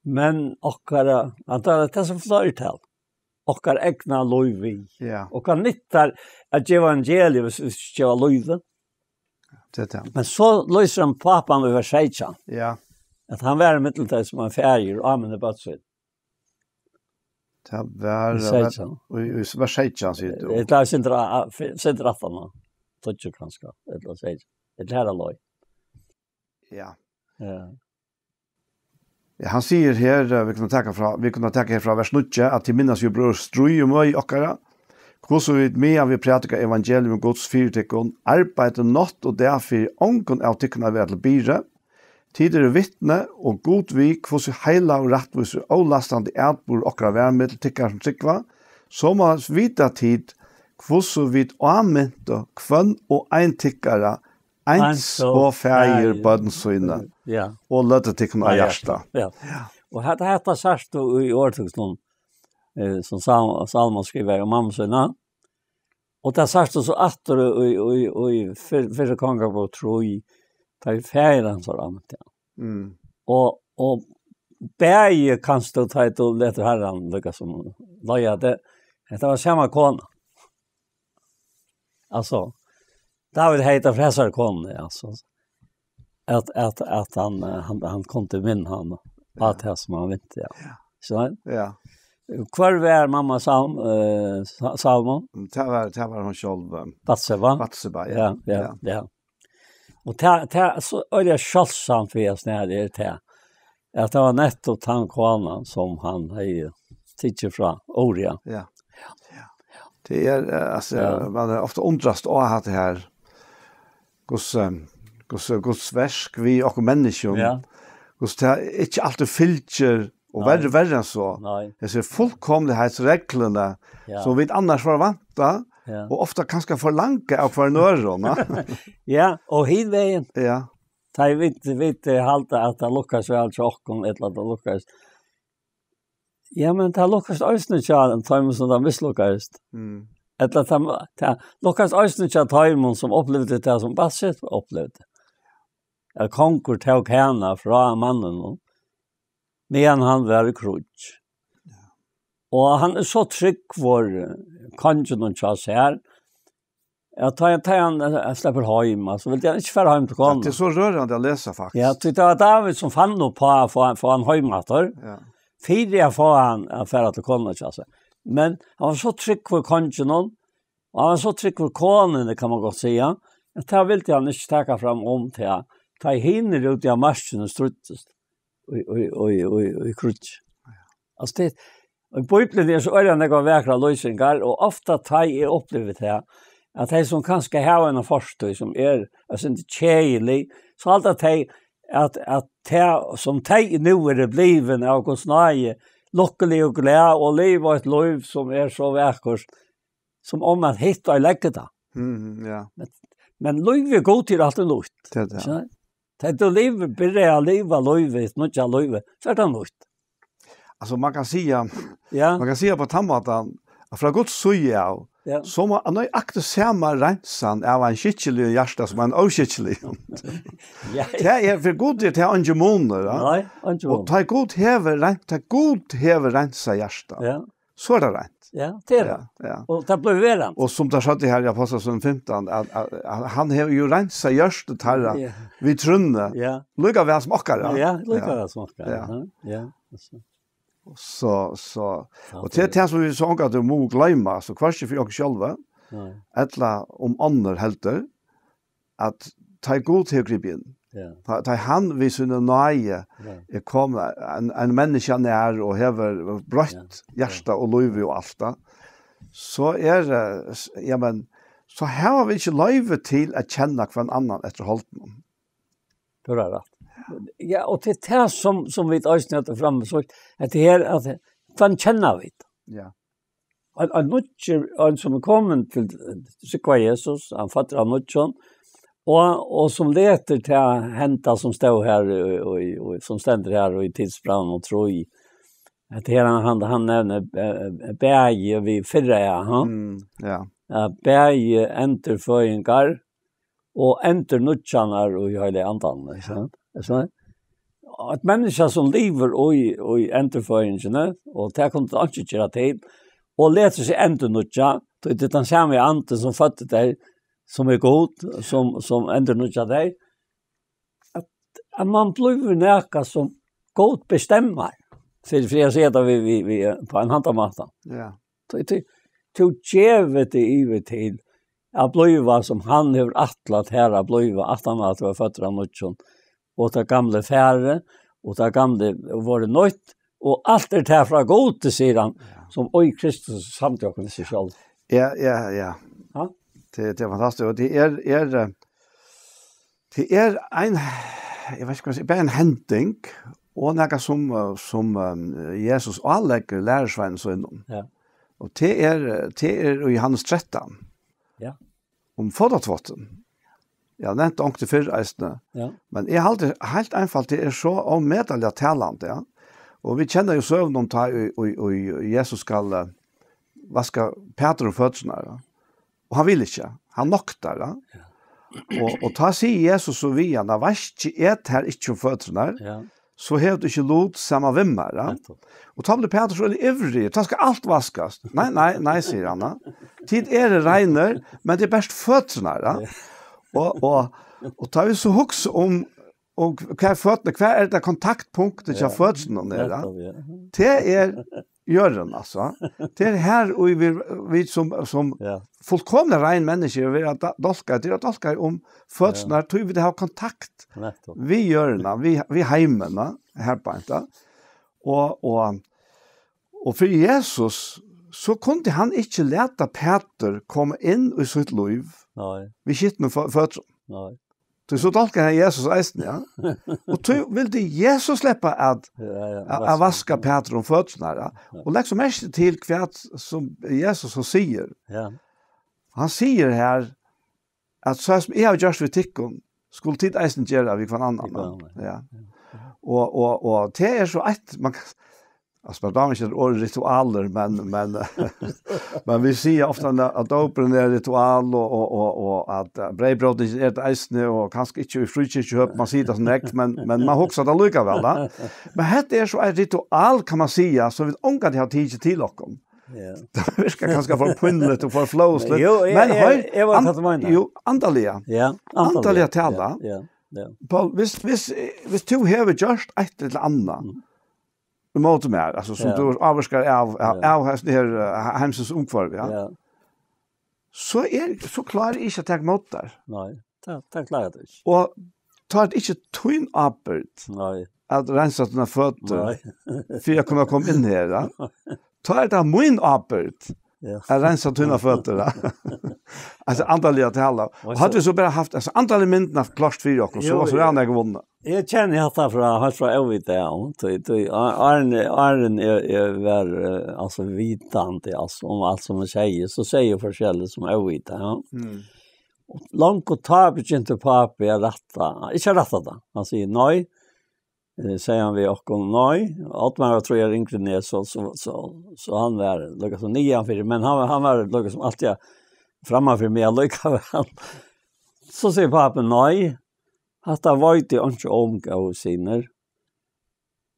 Men okkara, hann tar tað sum fleirtal. Okkara egna lív við. Ja. Og hvat nyttar at geva evangelium, hvis, hvis ikki geva lívið? Tað er tað. Men so lýsir hann pápan í vers seytjan, Ja. at hann var ímillum tey sum ein faðir áminnir børn síni. Tað var, Í seytjan. í, í vers seytjan, sigur tú. Ella sindur a-, a-, fi-, sindur aftan á. Tíggju kanska, ella seytjan. Ella her er løg. Ja. Ja. Ja, hann sigur her, eh, vit kunnu taka frá, vit kunnu taka her frá vers níggju, at tit minnast jo, brøður, stríð og møði okkara, hvussu vit, meðan vit prædika evangelium Guds fyri tykkum, arbeiddu nátt og dag fyri ongum av tykkum at vera til byrði. Tit eru vitni, og Gud við, hvussu heilag og rættvísur, ólastandi atburður okkara var millum tykkara sum trúgva, soleiðis vita tit, hvussu vit ámintu hvønn og ein tykkara, eins Eins og og faðir faðir. børn síni, Ja. og løgdu tykkum á Ja, ja. hjarta. Ja. Og hetta, hetta sært tú í orðtøkunum, eh, sum Sal-, Salomon skrivar um mammu sína. Og tað sært tú so aftur í, í, í, í fyr-, fyrra Kongabók trý, tá ið faðir hansara áminti hann. Mm. Og, og bæði kanst tú, tá ið tú letur Harran líka sum leiða teg, hetta var sama kona. Altso, David hevði tað frá hesari konuni, altso. at, at, at hann, eh, hann, hann kundi vinna hann á tað sum hann vinti, ja. Ja. So, ja. Hvør var mamma Sal-, eh, Sa-, Salomon? Mm, tað var, tað var hon sjálv, eh, Batseba? Batseba, ja. Ja, ja, ja. Ja. Og tað, tað er so øgiliga sjáldsamt fyri oss, nær er tað, at tað var nettopp tann konan sum hann hevði tikið frá Uria. Ja. Ja. Tað er, eh, altso, ja, man er ofta undrast á at tað her, hvussu, hvussu Guds verk við okkum menniskjum, ja, hvussu tað ikki altíð fylgir, og, nei, verri, verri enn so. Nei. Hesi fullkomligheitsireglurnar, ja, sum vit annars forvænta, ja, og ofta kanska forlanga av hvørjum øðrum, va? Ja, og hin vegin. Ja. Tá vit, vit, eh, halda at tað lukkast væl hjá okkum, ella at tað lukkast. Ja, men tað lukkast eisini hjá teimum, sum tað mislukkaðist. Mm. Ella tað, tað lukkast eisini hjá teimum, sum upplivdu tað, sum Batseba upplivdi. At kongur tók hana frá manninum, meðan hann var í kríggi. Ja. Og hann er so tryggur, eh, konginum hjá sær, at tá, tá hann, eh, sleppur heim, altso, vildi hann ikki fara heim til konuna. Ja, tað er so rørandi at lesa, faktiskt. Ja, tí tað var David, sum fann upp á at fáa, fáa hann heim aftur. Ja. Fyri at fáa hann at fara til konuna hjá sær. Men hann var so tryggur konginum, og hann var so tryggur konuni, kann man gott siga, at tað vildi hann ikki taka fram um tað, tá hinir úti á markini stríddust í, í, í, í, í kríggi. Altso, tað, og Bíblian er so øgiliga nógvar vakrar lýsingar, og ofta tá eg upplivi tað, at tey, sum kanska hava eina fortíð, sum er, altso, keðilig, so halda tey, at, at tað, sum tey nú eru blivin av Guds náði, lukkulig og glað, og liva eitt lív, sum er so vakurt, sum um at hitt og legge tað. Mhm, ja. Men, men lívið í Gudi er altíð nýtt. Tað er tað. Ikki sant? Tá tú livir, byrjar at liva lívið, nýggja lívið, so er tað nýtt. Altso, man kann siga, ja, man kann siga á tann mátan, at frá Guds síðu av, ja, so má nøyaktig sama reinsan av einum skikkiligum hjarta sum einum óskikkiligum. Ja. Tað er, fyri Gud er tað eingin munur, ja. Nei, eingin munur. Og tá Gud hevur reint, tá Gud hevur reinsað hjarta, ja, so er tað reint. Ja, tað er tað. Ja, ja. Og tað blívur verandi. Og sum tað stendur her í Ápostlasøguni fimtan, at, at, at hann hevur jú reinsað hjørtu teirra, ja, við trúnni, ja, líka væl sum okkara. Ja, líka, ja, væl sum okkara. Ja. Ja, ja, altso. So, so, ja, og tað er tað sum vit so ongantíð mugu gloyma, so hvørki fyri okkum sjálv, nei, ella um onnur heldur, at tá Gud hevur gripið inn, ja, tá, tá hann við síni náði, ja, er komin ein, ein menniskja nær og hevur broytt, ja, ja, hjarta og lív og alt tað, so er, eh, s-, ja, men, so hava vit ikki loyvi til at kenna hvønn annan eftir holdinum. Tú hevur rætt. Ja, og til tað sum, sum vit eisini hava fram, so at tað her, at hvønn kenna vit? Ja. Ein, ein nýggjur, ein sum er komin til, eh, trúgva Jesus, hann føddur av nýggjum, og, og sum letur tað henda sum stóð her, og, og, og sum stendur her í Tidsbrævinum trý, at her hann, hann, hann nevnir, eh, eh, bæði við fyrra, ja, ha? Mm, ja. Ja, bæði endurføðingar og endurnýggjanar í Heilaga Andanum, ikki sant? Ikki sant? Eitt menniskja sum livir í, í endurføðingini, og tað kundi tað ikki gera til, og letur seg endurnýggja, tí tað er tann sami andin sum føddi tey, sum er Gud, sum, sum endurnýggjar tey, at, at man blívur nakað sum Gud bestemmar, fyri, fyri at siga tað við, við, við, á ein handan máta. Ja. Tú, tú, tú gevur teg yvir til at blíva sum hann hevur ætlað tær at blíva, aftan á at tú ert føddur av nýggjum, og tað gamla er farið, og tað gamla er vorðið nýtt, og alt er tað frá Gudi, sigur hann, ja, sum í Kristus samdi okkum við seg sjálv. Ja, ja, ja. Ja? Tað, tað er fantastiskt, og tað er, er, eh, tað er ein, eg veit ikki, hvat eg skal siga, bara ein hending, og nakað sum, eh, sum, eh, Jesus áleggur lærisveinum sínum. Ja. Og tað er, eh, tað er í Jóhannes trettan. Ja. Um fótatváttin. Eg havi nevnt tað onkuntíð fyrr eisini. Ja. Men eg haldi heilt einfalt, tað er so ómetaliga talandi, ja. Og vit kenna jú søguna um tá í, í, í Jesus skal, eh, vaska Pætur um føturnar, ja. Og hann vil ikki. Hann noktar, ja. Ja. Og, og tá sigur Jesus so við hann, at vaski eg tær ikki um føturnar, ja, so hevur tú ikki lut saman við mær, ja. Nettupp. Og tá blívur Pætur so ivrigur, tá skal alt vaskast. Nei, nei, nei, sigur hann, ja. Tit eru reinir, men tað er bert føturnar, ja. Ja. Og, og, og tá vit so hugsa um Og hvar føtene, hvar er det kontaktpunktet til Ja. føtene der? Nettopp, ja. Det er jørgen, altså. Det er her, og vi, vi som, som Ja. fullkomne rein mennesker, vi er da- dolkar, det er dolkar om føtene, Ja. tror vi det har kontakt Nettopp. vi jørgen, vi, vi heimene, her på en, da. Og, og, og for Jesus, så kunne han ikke lete Peter komme inn i sitt liv. Nei. Vi skitt med fø- føtter. Nei. Du så dolkar han Jesus eisen, ja. Og du vil det Jesus slippe at, Ja, ja, at, at vaske Peter om føttene, ja. Ja. Og legg så merke til hva som Jesus så sier. Ja. Han sier her, at så som jeg har gjort ved tikkun, skulle tid eisen gjøre vi hver annan. Vi hver annan. Ja. Og, og, og det er så et, man kan, altså, man damer ikke ordet ritualer, men, men, men vi sier ofte at, at dåpen er ritual, og, og, og, og at eh, brevbråtningen er det eisene, og kanskje ikke i frikirkehøp, man sier det sånn, men, men man husker det likevel, da. Men dette er så et ritual, kan man si, som vi omgang har tid til dere. Ja. Det virker kanskje for pinnelig og for flåselig. Jo, jeg, men jeg, hør, jeg var an- hva du mener. Jo, andaliga. Ja, andaliga. Andaliga tala. Ja, ja, ja. Paul, hvis, hvis, hvis du har gjort et eller annet, Mm. imot meg, altså, som Ja. du avvarsker av, av, Ja. av hans, her, eh, heimsens omkvarv, ja. Ja. Så er, så klarer jeg ikke å ta imot der. Nei, det, det klarer jeg ikke. Og tar det ikke tøyn oppbyrd Nei. at rense dine føtter, Nei. for jeg kunne komme inn her, da. Tar det min oppbyrd Ja. at rense dine føtter, da. Altså, andaliga tala. Og Og hadde vi så bare haft, altså, andaliga myndene klart for dere, så Jo, var så ja. gjerne jeg vunnet. Jeg kjenner hatt det fra, helt fra evig til, ja. Til, til, Arne, Arne er, er vær, eh, altså, vitende, altså, om alt som man sier, så sier jeg forskjellig som evig til, ja. Mm. Og langt og ta begynte papi å rette, ikke rette det. Han sier, nei, eh, sier han ved åkken, nei. Oddmar var, tror jeg, yngre ned, så, så, så, så han var, liksom, nian for, men han, han var, liksom, alltid framme for meg, likevel. Så sier papi, nei, hatta vet jeg ikke om, gode sinner.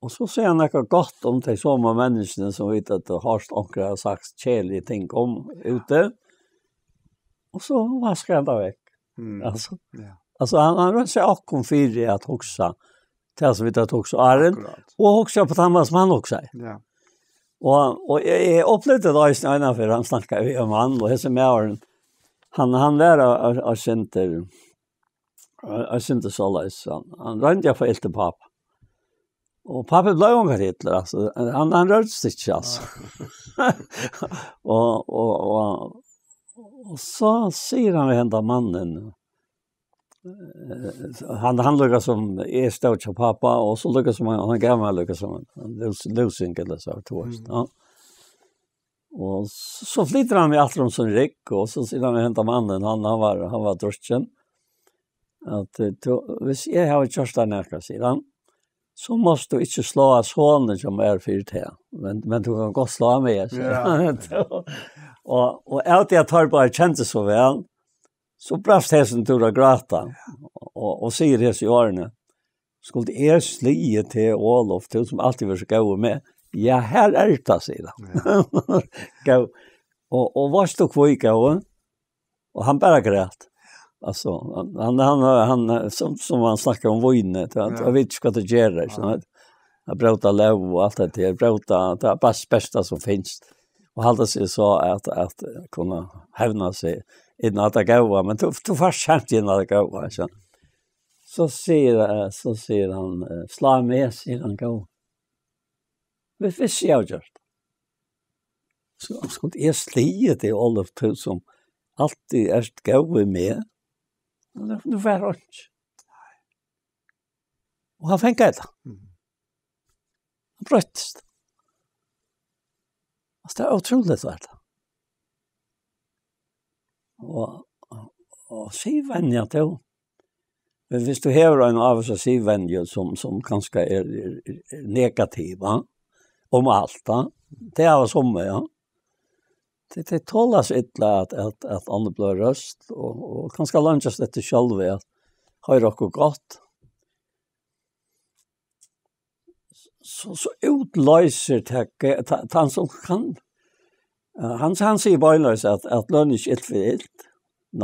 Og så sier han noe godt om de samme menneskene som vet at du har onkel har sagt kjærlige ting om ute. Og så vasker han det vekk. Mm. Altså, Ja. altså han, han rønner seg akkom fire at huske. Til at vi tar huske Arjen. Akkurat. Og huske på samme som han husker. Ja. Og, og jeg, jeg opplevde det også en av han snakket vi om han, og hese med Arjen. Han, han var av, av, av Sinter. Jeg, jeg syntes så løs. Han, han rønte jeg for ilt til pappa. Og pappa ble jo en hitler, altså. Han, han rørte seg ikke, altså. og, og, og, og så sier han, henta mannen. Eh, han, han lukket som, jeg stod til pappa, og så lukket som han, han gav meg lukket som en lus, lusing eller så, to år. Mm. Ja. Og så, så flytter han meg alltid om sin rygg, og så sier han, henta mannen, han, han var, han var drukken. At, eh, to, hvis jeg har kjørt deg nærkast, sier han, så måst du ikke slå av sånne som er fyrt her. Men, men du kan godt slå av meg, sier Ja. han. og, og av det jeg tar bare kjente så vel, så brast hesten til å gråte. Og, og sier hese i årene, skulle jeg slige til Olof, til som alltid var så god med? Ja, her er det, sier han. Ja. Gav. Og, og var stå kvøy, gav. Og han bare græt. Altså, han, han, han, han, som, som han snakker om vøyne, til at, Ja. jeg vet ikke hva det gjør, ikke sant? Jeg brøt av lov og alt det der, brøt av, det er bare det beste som finnes. Og alt det sier så at, at kunne hevne seg inn at det gav, men du, du får kjent inn at det gav, ikke sant? Så sier, eh, så sier han, eh, slå meg, sier han, gav. Hvis, hvis jeg har gjort. Så han skulle, jeg slier til Olof, til som alltid er gav med. Men det, det var ikke. Og han fikk det. Mm. Han brøttes. Altså, det er utroligt, var det. Og, og, og si venja til. Men hvis du hever en av oss og si venja som, som kanskje er, er, er negativ, va? Om alt, va? Det er jo som, ja. Det, det tåler så illa at, at, at andre blir røst, og, og kanskje langt etter selv, at hører dere godt. Så, så utløser det, ta, ta, han som kan, eh, han, han sier bare løs at, at lønn er ikke ilt for ilt.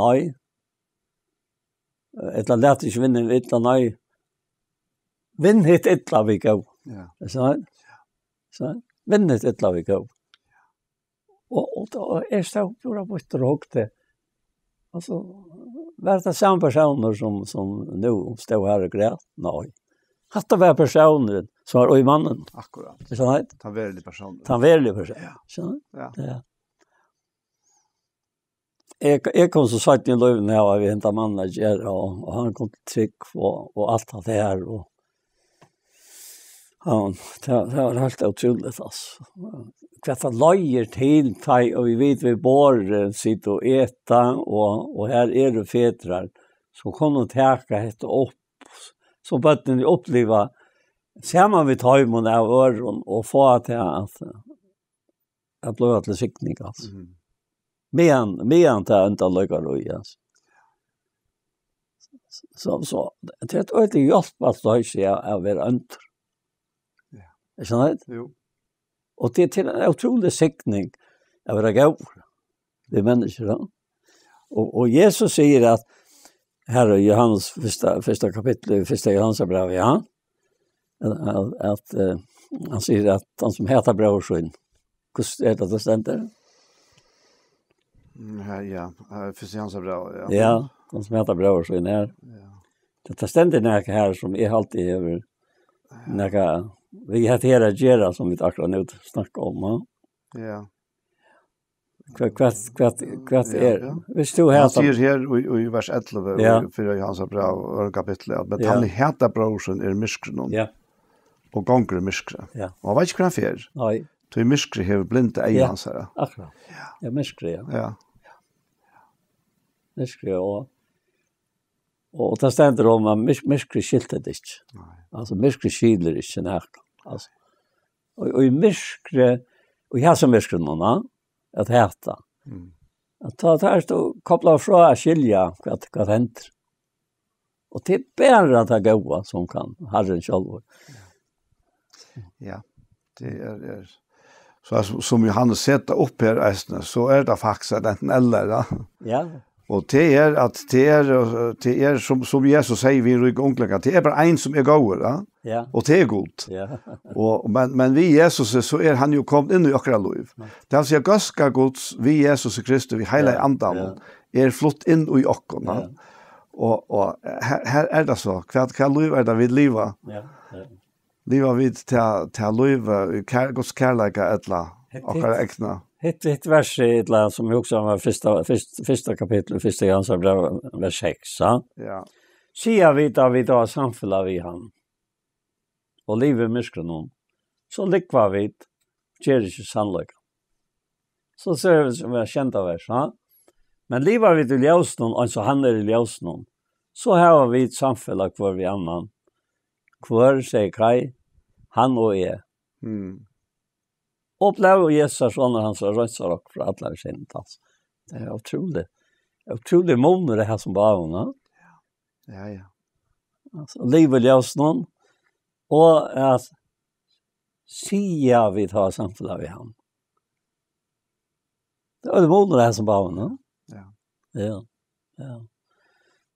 Nei. Eh, eller lær ikke vinne en ilt, nei. Vinn hitt illa við góð. Ja. Er sant? Så, vinn hitt illa við góð. Og, og, og eg stóð púra býttur og hugdi. Altso, var tað sami persónur sum, sum nú stóð her og græt? Nei. Hatta var persónurin sum var í manninum. Akkurát. Er sant? Tann veruligi persónurin. Tann veruligi persónurin. Ja. Sant? Ja. Ja. Eg, eg kom so seinni í lívinum her, og við hendan mannin at gera, og, og hann kom til trúgv, og, og alt tað her, og hann, tað, tað var heilt ótrúligt, altso. Hvat tað leiðir til, tá ið vit við borðið sita og eta, og, og her eru fedrar, sum kunnu taka hetta upp, sum børnini uppliva, saman við teimum av øðrum, og fáa tað at, at blíva til signing, altso. Mhm. Meðan, meðan tað endar leikar í, altso. So, so, tað er eitt hjálp at loysa av, av vera óndur. Ja. Er sant? Jú. Og tað, tað er ein ótrúlig signing at vera góður við menniskju, ja. Og, og Jesus sigur at, her í Jóhannes fyrsta, fyrsta kapitli, fyrsta Jóhannesbrev, ja, at, at, at, eh, hann sigur at hann sum hatar bróður sín, hvussu er tað, tað stendur? Mm, her, ja, her er fyrsta Jóhannesbrev, ja. Ja, hann sum hatar bróður sín her. Ja. Tað, tað stendur nakað her sum eg altíð hevur nakað við hetta her at gera, sum vit akkurát nú snakka um, ja. Ja. Hvat, hvat, hvat, hvat Ja, er? Ja. Hvis du Hann har sigur her í, í vers ellivu, Ja. í fyrra Jóhannesbrev, øðrum kapitli, at, "Men Ja. tann ið hatar bróður sín er í myrkrinum, Ja. og gongur í myrkri." Ja. Og hann veit ikki, hvar hann fer. Nei. Tí myrkrið hevur blindað eygu Ja. hansara. Akkurát. Ja, myrkrið, ja. Ja. Myrkrið, og, og tað stendur um, at myrk-, myrkrið skilti tað ikki. Nei. Altso, myrkrið skilir ikki nakað. Altso, og, og í myrkri, og í hasum myrkrinum, ja, at hata. Mm. At tá, tá ert tú koplaður frá at skilja hvat, hvat hendir. Og tað er bara tað góða sum kann Harrin sjálvur. Ja, tað er, er. So sum, sum Jóhannes setir upp her eisini, so er tað faktiskt at antin ella, ja. Ja. Og tað er at, tað er, tað er sum, sum Jesus sigur við ríka unglingin, tað er bara ein sum er góður, ja. Ja. Og tað er Gud. Ja. Og, men, men við Jesus, so er hann jú komin inn í okkara lív. Ja. Tað vil siga, góðska Guds við Jesus Kristi, við Heilaga Ja, Andanum, ja. er flutt inn í okkum, ja. Ja. Og, og her, her er tað so, hvat, hvat lív er tað vit liva? Ja, ja. Liva vit til, til lív, eh, kær-, Guds kærleika ella Hitt, okkara hitt, egna? Hitt, hitt vers, ella sum eg hugsi um, var fyrsta, fyrst, fyrsta kapittul, fyrsta Jóhannesbrev, vers seks, ja. Ja. Siga vit at vit hava samfelag við hann, og liva í myrkrinum, so lúgva vit, gera ikki sannleikan. So sigur vit sum er sjeynda vers, ha? Men liva vit í ljósinum, eins og hann er í ljósinum, so hava vit samfelag hvør við annan. Hvør, segði Kaj, hann og eg. Mm. Og blóð Jesu, sonar hans, reinsar okkum frá allari synd, altso. Tað er ótrúligt. Ótrúligur munur í hasum báðum, ja. Ja, ja. Altso, liva í ljósinum, og at siga vit hava samfelag við hann. Tað er munur í hasum báðum, ja. Ja. Ja. Ja.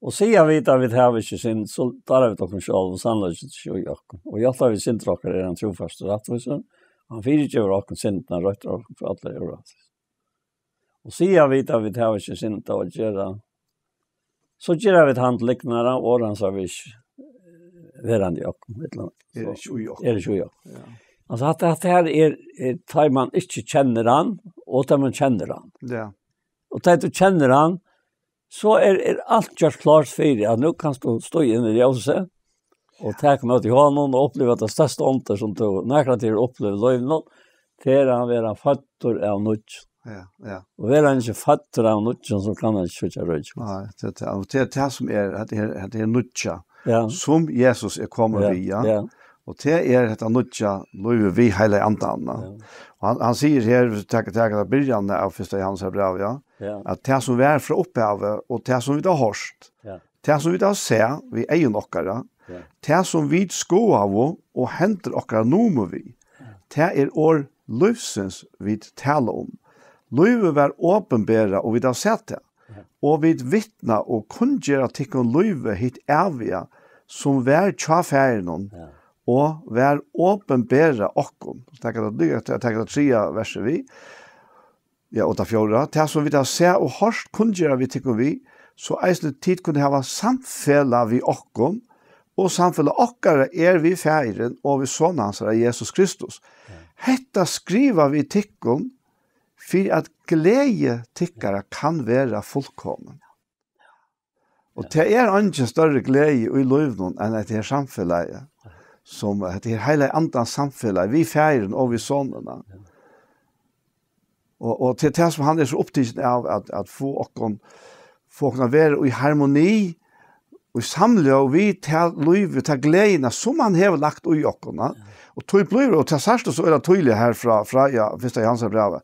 Og siga vit at vit hava ikki synd, so dára vit okkum sjálv, og sannleikin er ikki í okkum. Og játta vit syndir okkara, er hann trúfastur og rættvísur, og hann fyrigevur okkum syndirnar, reinsar okkum frá allari órættvísi. Og siga vit at vit hava ikki synd at gera, so gera vit hann til lygnara, og orð hansara er ikki verandi í okkum, ella Er so, ikki í okkum. er ikki í okkum. Ja. Altso, at, at her er, er, tá man ikki kennir hann, og tá man kennir hann. Ja. Og tá tú kennir hann, so er, er alt gjørt klárt fyri, at nú kanst tú stíga inn í ljósið, og taka ímóti honum, og uppliva tað størsta undur, sum tú nakrantíð hevur upplivað í lívinum, tað er at vera føddur av nýggjum. Ja, ja. Og vera hann ikki føddur av nýggjum, so kann hann ikki síggja ríki. Nei, tað, tað, og tað er tað sum er, at tað er, at tað er nýggja, Ja. sum Jesus er komin Ja, við, ja. ja. Og tað er hetta nýggja lívið við Heilaga Andanum, ja. Ja. Og hann, hann sigur her, vit taka, taka tað byrjan av fyrsta Jóhannesbrev, ja, Ja. at tað sum var frá upphavi, og tað sum vit hava hoyrt, Ja. tað sum vit hava sæð við eygum okkara, Ja. tað sum vit skoðaðu og hendur okkara numu við, Ja. tað er orð lívsins vit tala um. Lívið var opinberað, og vit hava sæð tað. Ja. Og vit vitna og kunngera tykkum lívið hitt æviga, sum var hjá Faðirinum, ja, og var opinberað okkum. Taka tað, taka tað triðja versið við. Ja, og tað fjórða. Tað, sum vit hava sæð og hoyrt, kunngera vit tykkum við, so eisini tit kunnu hava samfelag við okkum, og samfelag okkara er við Faðirin og við Son hansara, Jesus Kristus. Ja. Hetta skriva vit tykkum, fyri at gleði tykkara kann vera fullkomin. Og tað er eingin størri gleði í lívinum enn hetta her samfelagið, sum hetta her heilaga andans samfelag, við Faðirin og við Sonina. Og, og til tað, sum hann er so upptikin av, at, at fáa okkum, fáa okkum at vera í harmoni, í samljóð við tað lívið, ta gleðina, sum hann hevur lagt í okkum, ja. Og tí blívur, og tað sært tú so øgiliga týðiliga her frá, frá, ja, fyrsta Jóhannesar brævi,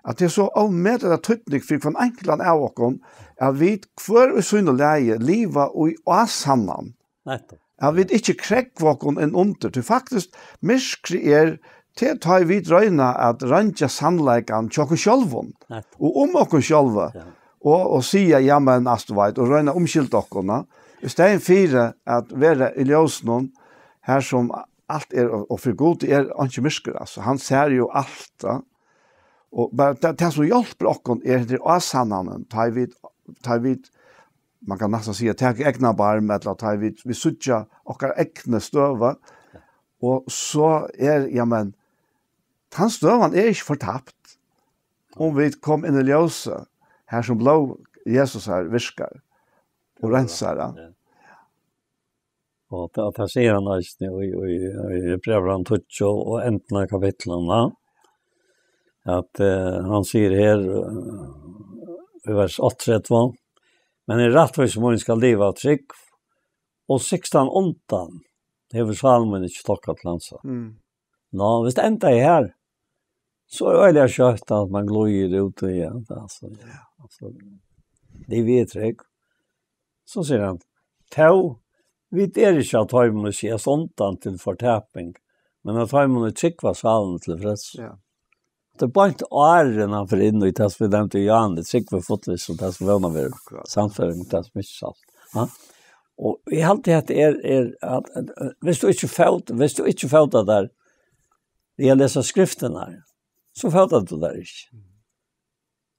at tað er so ómetaliga týdningarmikið fyri hvønn einkultan av okkum, at vit hvør í sínum lagi liva í ásannan. Nettupp. At vit ikki krógva okkum inn undir. Tí faktiskt, myrkrið er, tað er tá vit royna at røngja sannleikan hjá okkum sjálvum. Nettupp. Og um okkum sjálva. Ja. Og, og siga, ja, men, altso, tú veit, og royna at umskylda okkum, ja. Í staðin fyri at vera í ljósinum, har sum alt er, og, og fyri Gud er einki myrkur, altso. Hann sær jo alt, ja. Og bara tað, tað sum hjálpir okkum er, tað er ásannanin, tá vit, tá vit, man kann næstan siga, taka egnan barm, ella tá vit, vit síggja okkara egnu støðu, og so er, ja, men, tann støðan er ikki fortapt, um vit koma inn í ljósið, har sum blóð Jesusar virkar og reinsar, ja. Ja. Og tað, tað sigur hann eisini í, í, í Hebrearabrævinum tíggju og endan av kapitlinum, ja. At, eh, hann sigur her, eh, í vers áttaogtretivu, "Men hin rættvísi mín skal liva av trúgv, og sikstan undan hevur sál mín ikki tokka til hansara." Mm. Nå, hvis det enda er her, så er det veldig skjøtt at man gløyer ut igjen, altso, ja, altso, det vi er trygg. So sigur hann, "Tó, vit eru ikki av teimum, ið sigast undan til fortaping, men av teimum, ið trúgva sálini til frelsu." Ja. Tað er beint áðrenn hann fer inn í tað, sum vit nevndu, Jan, tað trúgva fullvissa, og tað, sum vónar verður. Akkurát. Sannføring, tað, sum ikki er salt. Ja? Og eg haldi, at tað er, er at, at, at, hvis du ikki fót-, hvis du ikki fótar tær, við at lesa skriftirnar, so fótar tú tær ikki.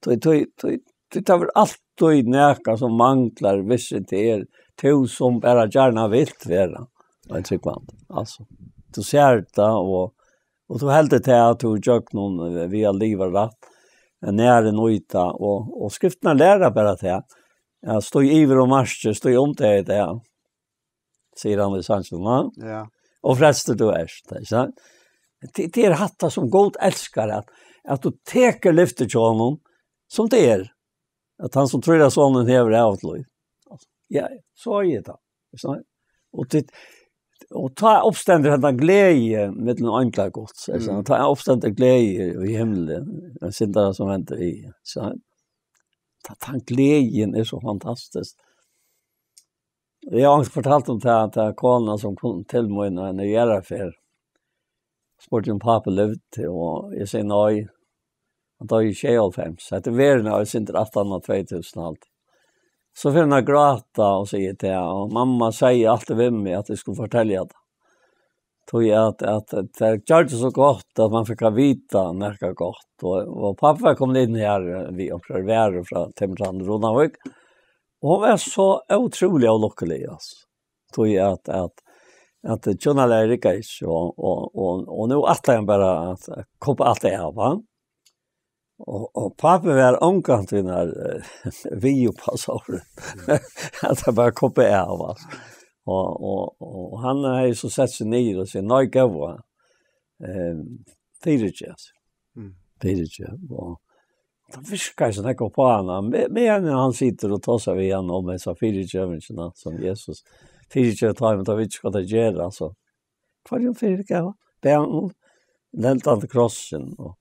Tí, tí, tí, tí tað er altíð nakað sum manglar, hvis tað er tú sum bara gjarna vilt vera ein trúgvandi. Altso, tú sært tað, og, og tú heldur tað, at tú gjøgnum, eh, við at liva rætt, er nær at nýta, og, og skriftirnar læra bara tað. Ja, stig yvir um markið, stig undir tað, ja, sigur hann í sanginum, va? Ja. Og frelstur tú ert, ikki sant? Tað, tað er hatta sum Gud elskar, at, at tú tekur lyfti hjá honum, sum tað er, at hann sum trýr á sonin hevur ævigt lív. Ja, so er tað. Ikki sant? Og tað, og tá uppstendur henda gleði millum einglar Guds, ikki sant? Mm. Tá uppstendur gleði í himli, ein syndara sum vendir við, ikki sant? Tá, tá gleðin er so fantastisk. Eg havi eisini fortalt um tað, at tað er kona, sum kom til mín, og henni er ferð. Spurdi, um pápi livdi, og eg sigi nei. Hann doyði í sjeyoghálvfems. Hetta er verið, nú er sindur aftan á tvey túsund alt. So fer hon at gráta og sigur til, og mamma segði altíð við meg, at eg skuldi fortelja tað. Tí at, at, at tað gjørdi so gott, at man fekk at vita nakað gott. Og, og pápi var komin inn her, eh, við onkrar varur frá Timmerland Runavík. Og hon var so ótrúliga ólukkulig, altso. Tí at, at, at hjúnalagið riggaði ikki, og, og, og, og nú ætlaði hann bara at kuppa alt av, va? Og, og pápi var ongantíð nær, eh, við upp á sárið. At hann bara kuppaði av, altso. Og, og, og hann hevði so sett seg niður og sagt, nei, góða, eh, fyrigev, altso. Mm. Fyrigev. Og tað virkar so nógv upp á hann. Me-, meðan hann situr og tosar við hann um hesa fyrigevingina, sum Jesus fyrigev teimum, tá vit ikki, hvat teir gera, so. Hvørjum fyrigev hann? Bað hann um, negldi hann til krossin, og,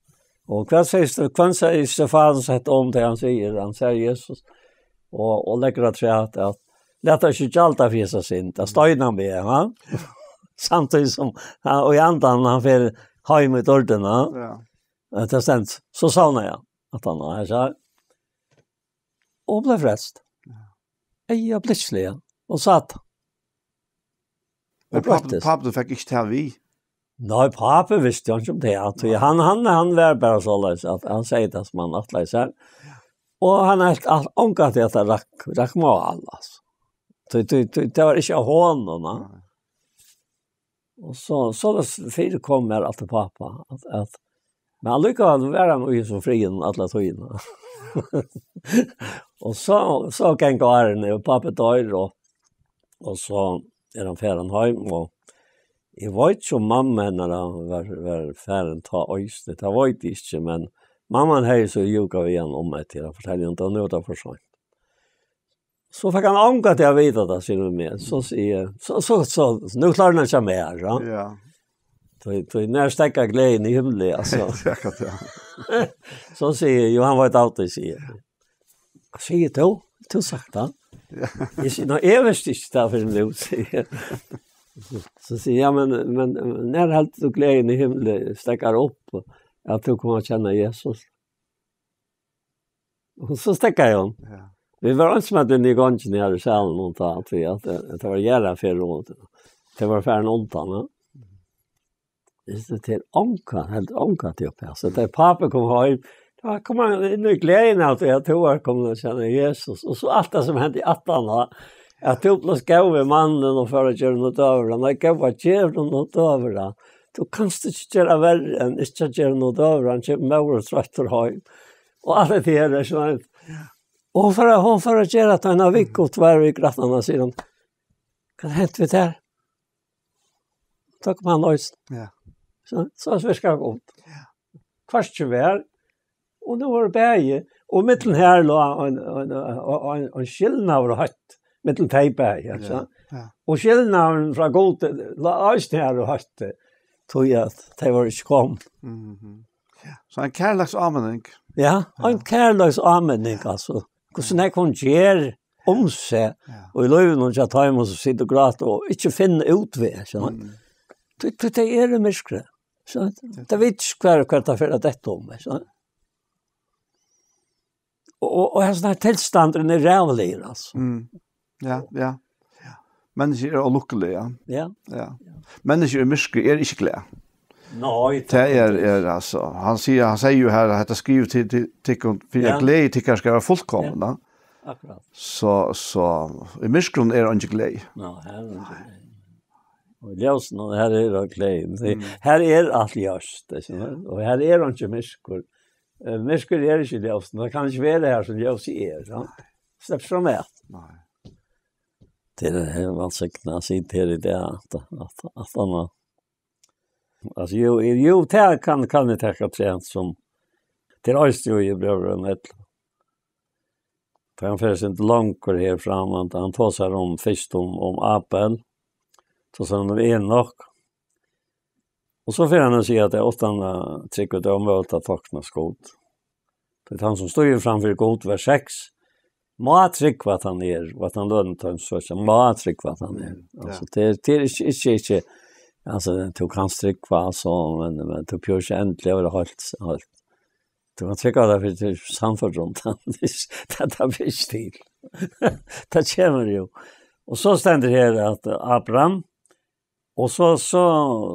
og hvat sigur Ste-, hvat sigur Stefanus hetta um tað, hann sigur, hann sær Jesus, og, og leggur afturat at, lat tær ikki gjalda fyri hesa synd, at steina meg, ha? Samtíðis sum, ha, og í andan, hann fer heim í dýrdina. Ja. Eh, tað stendur, so sovnaði hann, at hann, hann sa, og bleiv frelst. Ja. Øyeblikksliga, og sat. Men pápi, pápi fekk ikki tað við? Nei, pápi visti jo ikki um tað, at hann, hann, hann var bara soleiðis, at hann segði tað sum hann ætlaði sær. Og hann helt alt, ongantíð at tað rakk, rakk mál, altso. Tí, tí, tí, tað var ikki av honum, na. Nei. Og so, so var s-, fyrikom mær alt til pápa, at, at, men allíkavæl var hann í so friðin alla tíðina. Og so, so ganga árini, og pápi doyr, og, og so er hann farin heim, og eg veit ikki um mamma hennara var, var farin tá eisini, tað veit eg ikki, men mamman hevði so júkað við hann um hetta, at fortelja um tað, nú er tað for seint. So fekk hann ongantíð at vita tað, sigur hon við meg. So sigur eg, so, so, so, so, nú klárar hann ikki meir, ja. Ja. Tí, tí, nær steðgar gleðin í himli, altso. Ja, akkurat, ja. So sigur eg, jo, hann veit alt, sigur eg. Hvat sigur tú? Tú sagt tað? Ja. Eg sigi, nei, eg visti ikki tað fyrr enn nú, sigi eg. So sigur eg, ja, men, men nær heldur tú gleðin í himli steðgar upp, at tú kemur at kenna Jesus? Og so steðgaði hon. Ja. Vit vóru einsamøll inni í gongini her í salinum, og tá, at vit, at, at tað var jarðarferð, og tey vóru farin undan, ja. Eg sigi, tað er ongan, helt ongantíð uppi, altso. Tá pápi kom heim, tá kom hann inn í gleðina av tí at tú var komin at kenna Jesus. Og so alt tað sum hendi aftaná, at tú bleiv góður við mannin og fór at gera nakað døgurða. Nei, góða, ger nú nakað døgurða. Tú kanst ikki gera verri enn ikki at gera nakað døgurða. Hann kemur móður troyttur heim. Og alt hetta her, ikki sant? Ja. Og hon fór, hon fór at gera tað eina viku, tvær vikur aftaná, sigur hon, hvat hendi við tær? Tá kom hann eisini. Ja. So, so virkar tað gott. Ja. Hvørki var, og nú var bæði, og millum her lá ein, ein, ein, ein, ein skilnaður og høtt, millum tey bæði, ja, ja, so. Ja. Og skilnaðurin frá Gudi lá eisini her og høtt, tí at tey vóru ikki komin. Mhm. Ja. So ein kærleiks áminning. Ja, ein kærleiks áminning, altso. Hvussu nógv hon ger um seg, ja, og í lívinum hjá teimum sum sita og gráta og ikki finna útveg, so. Mm. Tí, tí tey eru í myrkri, so. Tey vita ikki hvar, hvar tað fer at detta um, so. Og, og, og hesin her tilstandurin er ræðuligur, altso. Mm. Ja, ja. Ja. Menniskju eru ólukkulig, ja. Ja. Ja. Menniskju í myrkri er ikki glað. Nei, tað er, er, altso, hann sigur, hann sigur jo her, at hetta skrivi eg til, til tykkum, fyri at gleði tykkara skal vera fullkomin, ja, akkurát. So, so, í myrkrinum er eingin gleði. Nei, her er eingin gleði. Og í ljósinum, her er eingin gleði. Mm. Her er alt ljóst, ikki sant? Og her er eingin myrkur. Eh, myrkur er ikki ljós, tað kann ikki vera her sum ljósið er, sant? Slepp fram her. Nei. Tað er heilt vælsignað at sita her í dag, at, at, at hann har, altso, jú, jú, tað kann, kann eg taka afturat sum, tað er eisini í Brøðrunum ellivu. Tá hann fer eitt sindur longur her fram, hann, hann tosar um, fyrst um, um Abel, tosar hann um Enok. Og so fer hann at siga at tað uttan, eh, trúgv er tað ómøguligt at toknast Gud. Tí tann sum stígur fram fyri Gud, vers seks, má trúgva at hann er, og at hann lønir teimum, sum søkja, má trúgva at hann er. Mm, ja. Altso, tað er, tað er ikki, ikki, ikki, altso, tú kanst trúgva, altso, men, men tú behøvir ikki endiliga at vera heilt, heilt. Tú kanst trúgva tað fyri tú ert sannførdur um tað, tað, tað ber ikki til. Tað kemur jú. Og so stendur her at Abraham, og so, so,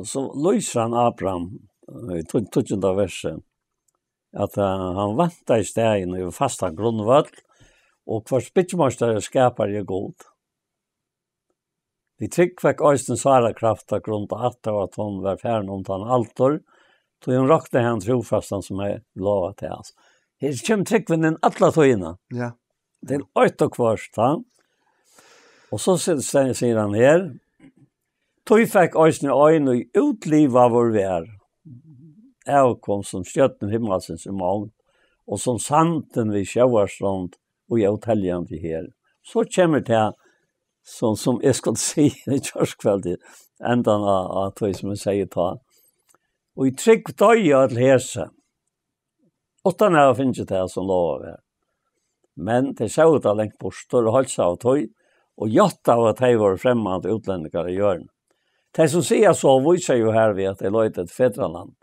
so lýsir hann Abraham, eh, í tí-, tíggjunda versi, at, eh, hann væntaði staðin yvir fastan grundvøll, og hvørs byggimeistara og skapara er Gud. Við trúgv fekk eisini Sara kraft at grunda ætt, og at hon var farin undan aldur, tí hon roknaði hann trúfastan, sum hevði lovað tað. Altso, her kemur trúgvin inn alla tíðina. Ja. Til eitt og hvørt, ha? Og so si-, si-, sigur hann her, tí fekk eisini ein, ið útlivaður var, avkom sum stjørnur himmalsins í mongd, og sum sandin við sjóvarstrond, og í óteljandi her. So kemur tað, sum, sum eg skuldi siga í gjárkvøldið, endan á, á tí sum eg segði tá. Og í trúgv doyðu øll hesi, uttan at hava fingið tað, sum lovað var. Men tey sóu tað langt burtur og heilsaðu tí, og játtaðu, at tey vóru fremmand, útlendingar á jørðini. Tey, sum siga so, vísa jú hervið, at tey leita eftir fedraland.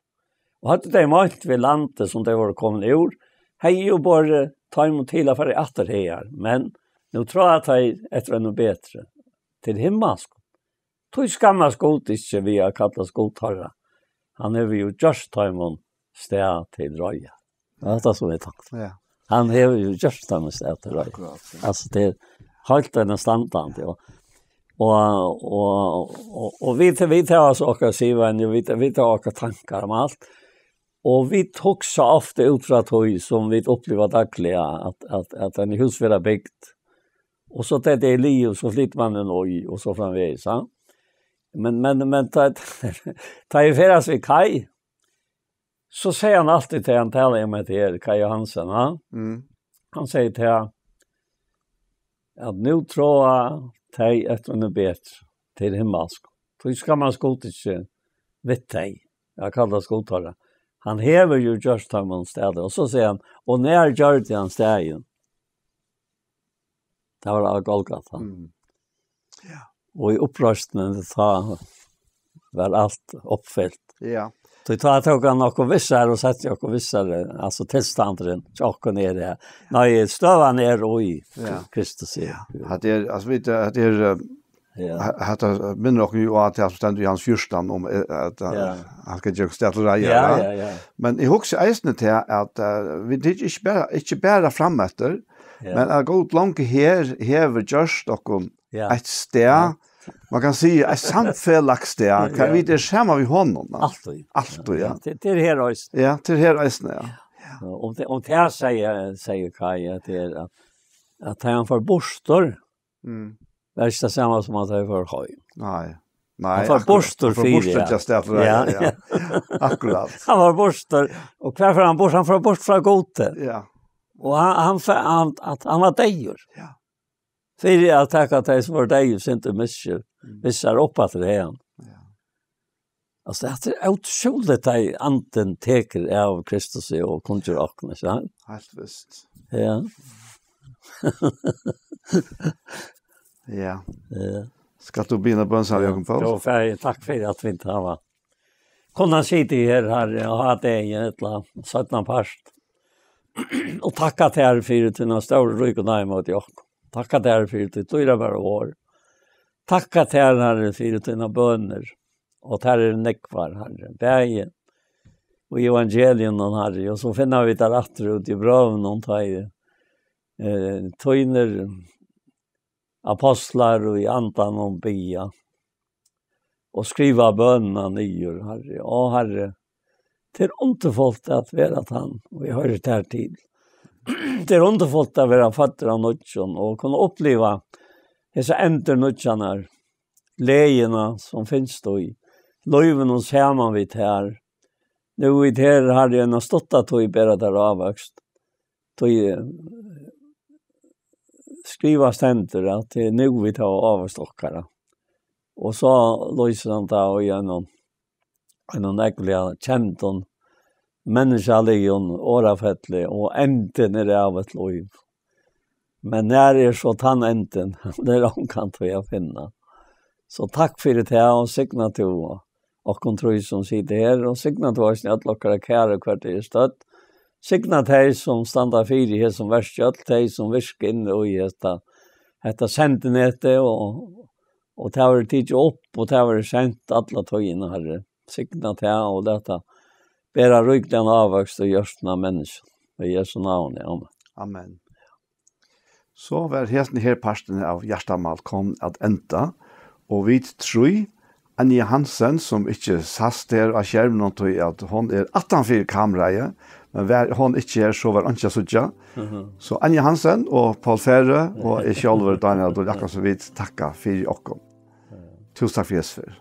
Og høvdu tey meint við landið, sum tey vóru komin úr, hevði jú borið teimum til at fara aftur hagar, men nú tráa tey eftir einum betri, til himmalskum. Tí skammast Gud ikki við at kalla skuld teirra. Hann hevur jú gjørt teimum stað til reiðar. Ja, tað er tað sum er takt. Ja. Hann hevur jú gjørt teimum stað til reiðar. Akkurát, ja. Altso, tað er heilt enn standandi, ja. Og, og, og, og vit, vit hava so okkara siðvenju, vit, vit hava okkara tankar um alt. Og vit hugsa ofta út frá tí, sum vit uppliva dagliga, at, at, at ein hús verða bygd. Og so tá tað er liðugt, so flytur man inn í, og so framvegis, ja. Men, men, men tá, tá eg ferðast við Kaj, so sigur hann altíð, tá hann talar um hetta her, Kaj Johansen, ja. Mm. Hann sigur til hann, at nú tráa tey eftir einum betri, til himmalsk. Tí skammast Gud ikki við tey, at kalla skuld teirra. Hann hevur jú gjørt teimum stað til reiðar. Og so sigur hann, og nær gjørdi hann staðin? Tað var á Golgata. Mm. Ja. Og í uppreisnini, tá var alt uppfylt. Ja. Tí tá tók hann okkum vissari og setti okkum vissari, altso tilstandurin, hjá okkum er her. Nei, støðan er í Ja. Kristus er. Ja. Hatta er, altso, vit, hatta er, eh, Ja. ha-, hatta minnir okkum jú á tað sum stendur í Johannes fjúrtan um, eh, at, eh, Ja. hann skal gera okkum stað til reiðar, Ja, ja. ja, ja. Men eg hugsi eisini til at, eh, vit eru ikki bara, ikki bara frameftir, Ja. men at Gud longu her hevur gjørt okkum Ja. eitt stað, Ja. man kann siga, eitt samfelagsstað, hvar Ja. vit eru saman við honum, ja. Altíð. Altíð, ja. Ja, til, til her eisini. Ja, til her eisini, ja. Ja, um tað, um tað sigur, sigur Kaj, at tað er, at, at hann fór burtur, Mm. var ikki tað sama sum at hann fór heim. Nei. Nei, Hann fór akkurát. burtur Hann fór fyri, burtur ja. til stað fyri, Ja. ja. Akkurát. Hann var burtur, og hvar fór hann burtur? Hann fór burtur frá Gudi. Ja. Og hann, hann fe-, hann, at hann var deyður. Ja. Fyri at taka tey sum vóru deyð í synd og misgerð, Mm. vissar upp aftur hann. Ja. Altso, tað er ótrúligt, at Andin tekur av Kristus og kunngjør okkum, ikki sant? Heilt vist. Ja. Ja. Ja. Skalt tú biðja eina bøn, Sær Jákup Poul? Jú, fyri, takk fyri at vit hava kunnað sita her, Harri, og hava teg í ella seinna part. Og takka tær fyri tína stóru ríku náði móti okkum. Takka tær fyri títt dýrabara orð. Takka tær, Harri, fyri tínar bønir. Og tær eru nógvar, Harri. Bæði í evangelium, Harri. Og so finna vit tær aftur út í brøvunum, tá ið, eh, tínir apostlar og í andanum biðja og skriva bønina niður, Harri. Ó, Harri, tað er undurfult at vera tann, og eg hoyri tær til. Tað er undurfult at vera føddur av nýggjum og kunna uppliva hesa endurnýggjan, gleðina sum finst í lívinum saman við tær. Nú við tær, Harri, eina stutta tíð bera tær ávøkst. Tí, eh, skrivað stendur, at tað er nú vit hava ávøkst okkara. Og so lýsir hann tað í einum, einum ógvuliga kendum, menniskjaligum orðafelli, og endin er av eitt lív. Men nær er so tann endin? Hann er ongantíð at finna. So takk fyri tað, og signa tú okkum trý sum sita her, og signa tú eisini øll okkara kæru, hvar tey eru stødd. Signa tey sum standa fyri hesum verki, øll tey sum virka inni í hetta, hetta sendinetið, og, og tað verður tikið upp, og tað verður sent alla tíðina, Harri. Signa tað, og lat tað bera ríkligan ávøkst í hjørtuni á menniskjum. Í Jesu navni, amen. Amen. So var hesin her parturin av Hjartamál komin at enda, og vit trý, Anja Hansen, sum ikki sæst her á skerminum, tí at hon er aftan fyri kameraið, men var hon ikki her, so var einki at síggja. Mhm. So Anja Hansen og Poul Færø og eg sjálvur, Dánjal Dul Jakobsen, vit takka fyri okkum. Túsund takk fyri hesa ferð.